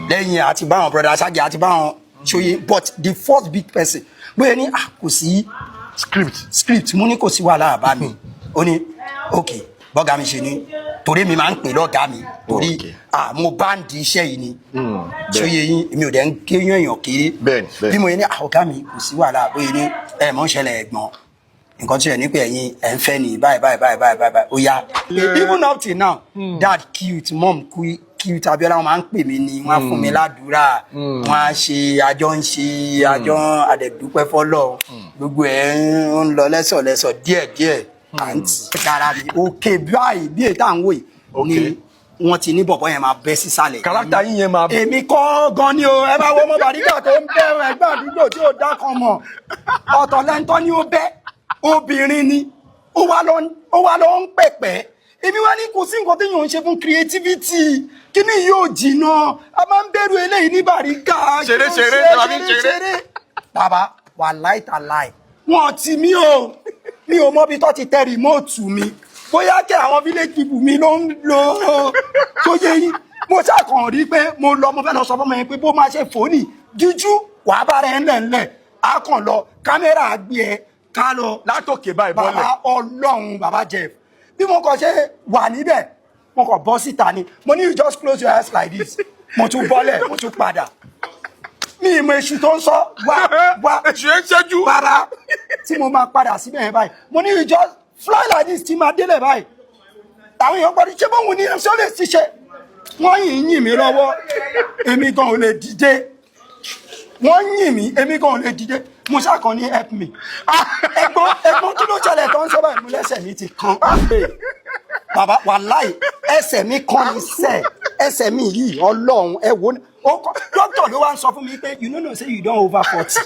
lẹ́yìn àti báwọn brother Ṣáàgì àti báwọn ṣòye, but the first big person bóyá ní, ah, kò sí script. Script. Mo ní kò sí wàhálà, àbá mi. Ó ní ok. Bọ́gà mi ṣe ní torí mi máa ń pè lọ́gàá mi torí ah, mo bá ń di iṣẹ́ yìí ni. Ṣòye yín, èmi ò dẹ̀ ń kéyàn èèyàn kéré. Bẹ́ẹ̀ni, bẹ́ẹ̀ni. Bí mo yẹ ní, ah, ọ̀gá mi, kò sí wàhálà. Bóyá ní ẹ mọ̀ ń ṣẹlẹ̀, ẹ̀gbọ́n, nǹkan tí ẹ ní pé ẹ̀yin ẹ̀ ń fẹ́ ni báyìí báyìí báyìí báyìí báyìí, ó yá. Even up till now, dad cute, mom cute Abiola, wọn máa ń pè mí ni, wọn á fún mi ládùúrà, wọn á ṣe àjọ ń ṣe àjọ àdẹ̀dúpẹ́ fọlọ́. Gbogbo ẹ̀ ń lọ lẹ́sọ̀lẹ́sọ̀ díẹ̀díẹ̀. Àǹtí dára mi òkè báyìí bí èyí tá à ń wò yìí ni wọ́n ti ní bọ̀bọ̀ yẹn máa bẹ́ sísàlẹ̀. Kárátà yín yẹn máa. Èmi kọ́ gan ni o. Ẹ bá wo ọmọ Bàrígà tó ń bẹ́ ẹgbẹ́ àdúgbò tí ò dá kan mọ̀, ọ̀tọ̀ lẹ́ńtọ́ ni ó bẹ́, obìnrin ni ó wá lọ ń pẹ̀pẹ́. Èmi wá ní kò sí nǹkan tí yóò ń ṣe fún creativity, kíní yóò jìnnà. A máa ń bẹ̀rù eléyìí ní Bàrígà. Ṣeré, kí ló ń ṣeré, ṣe? ṣe la fi ń ṣeré. Bàbá wà láìtàláì, wọn ti mí o, mi ò mọbi tó ti tẹ remote mi, bóyá kí àwọn village people mi ló ń lò ó tó yé yín. Mo ṣàkàn rí pé mo lọ, mo fẹ́ lọ sọ fọmọ yẹn pé bó máa ṣe fòní jíjú wàá bá rẹ ńlẹ̀ ńlẹ̀, á kàn lọ kámẹ́rà gbé ẹ ká lọ Látòkè báyìí bọ́lẹ̀. Bàbá Ọlọ́run, bàbá Jeff, bí mo kàn ṣe wà níbẹ̀, mo kàn bọ́ síta ni. Mo ní, "You just close your eyes like this." Mo tún bọ́lẹ̀, mo tún padà. Mi ìmọ̀ èṣù tó ń sọ wá wá. Èṣù yẹn ń ṣẹ́jú. Bàbá, tí mo máa padà síbẹ̀ yẹn báyìí, mo ní, "You just fly like this." Tí máa délẹ̀ báyìí, àwọn èèyàn gbọ́dọ̀ ṣé bóun ní ṣé ó lè ṣiṣẹ́. Wọ́n yìn yìn mí lọ́wọ́, èmi gan ò lè dìde. Wọ́n yìn mí, èmi gan ò lè dìde. Mo ṣàkàn ní, "Help me, ẹ̀gbọ́n, ẹ̀gbọ́n, kí ló ṣẹlẹ̀?" Tó ń sọ báyìí, mo lẹ́sẹ̀ mi ti kan. Bàbá, wàláì, ẹsẹ̀ mi kan ní sẹ́, ẹsẹ̀ mi yìí, Ọlọ́run, ẹ wo. Ó kọ́ doctor ló wá ń sọ fún mi pé, "You no know say you don over 40,"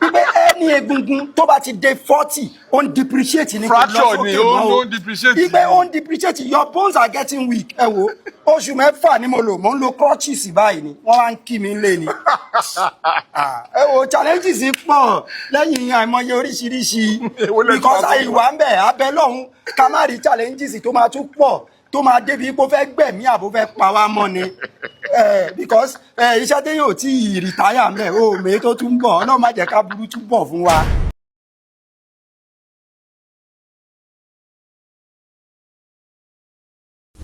wípé ẹni egungun tó bá ti dé 40, ó ń depreciate ní, kò lọ Fracture ni, sókè mọ́ o. ó ń depreciate. Wípé ó ń depreciate, your bones are getting weak. Ẹ wo oṣù 6 ni mo lò, mo ń lo crutches báyìí ni wọ́n wá ń kí mi lé ni. Ah, ẹ wo, challenges pọ̀ lẹ́yìn àìmọye oríṣiríṣi Èwo lẹ tún because wá sọ? Àìwá ń bẹ̀ abẹ́ lọ́hún ká má rí challenges tó máa tún pọ̀, tó máa débi pé ó fẹ́ gbẹ̀mí àbó fẹ́ pa wá mọ́ ni. Because iṣẹ́ téèyàn ò tí ì retire ńbẹ̀ o, mèé tó tún bọ̀. Ọlọ́run má jẹ́ ká burú tún bọ̀ fún wa.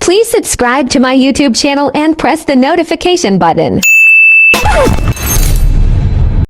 Please subscribe to my YouTube channel and press the notification button.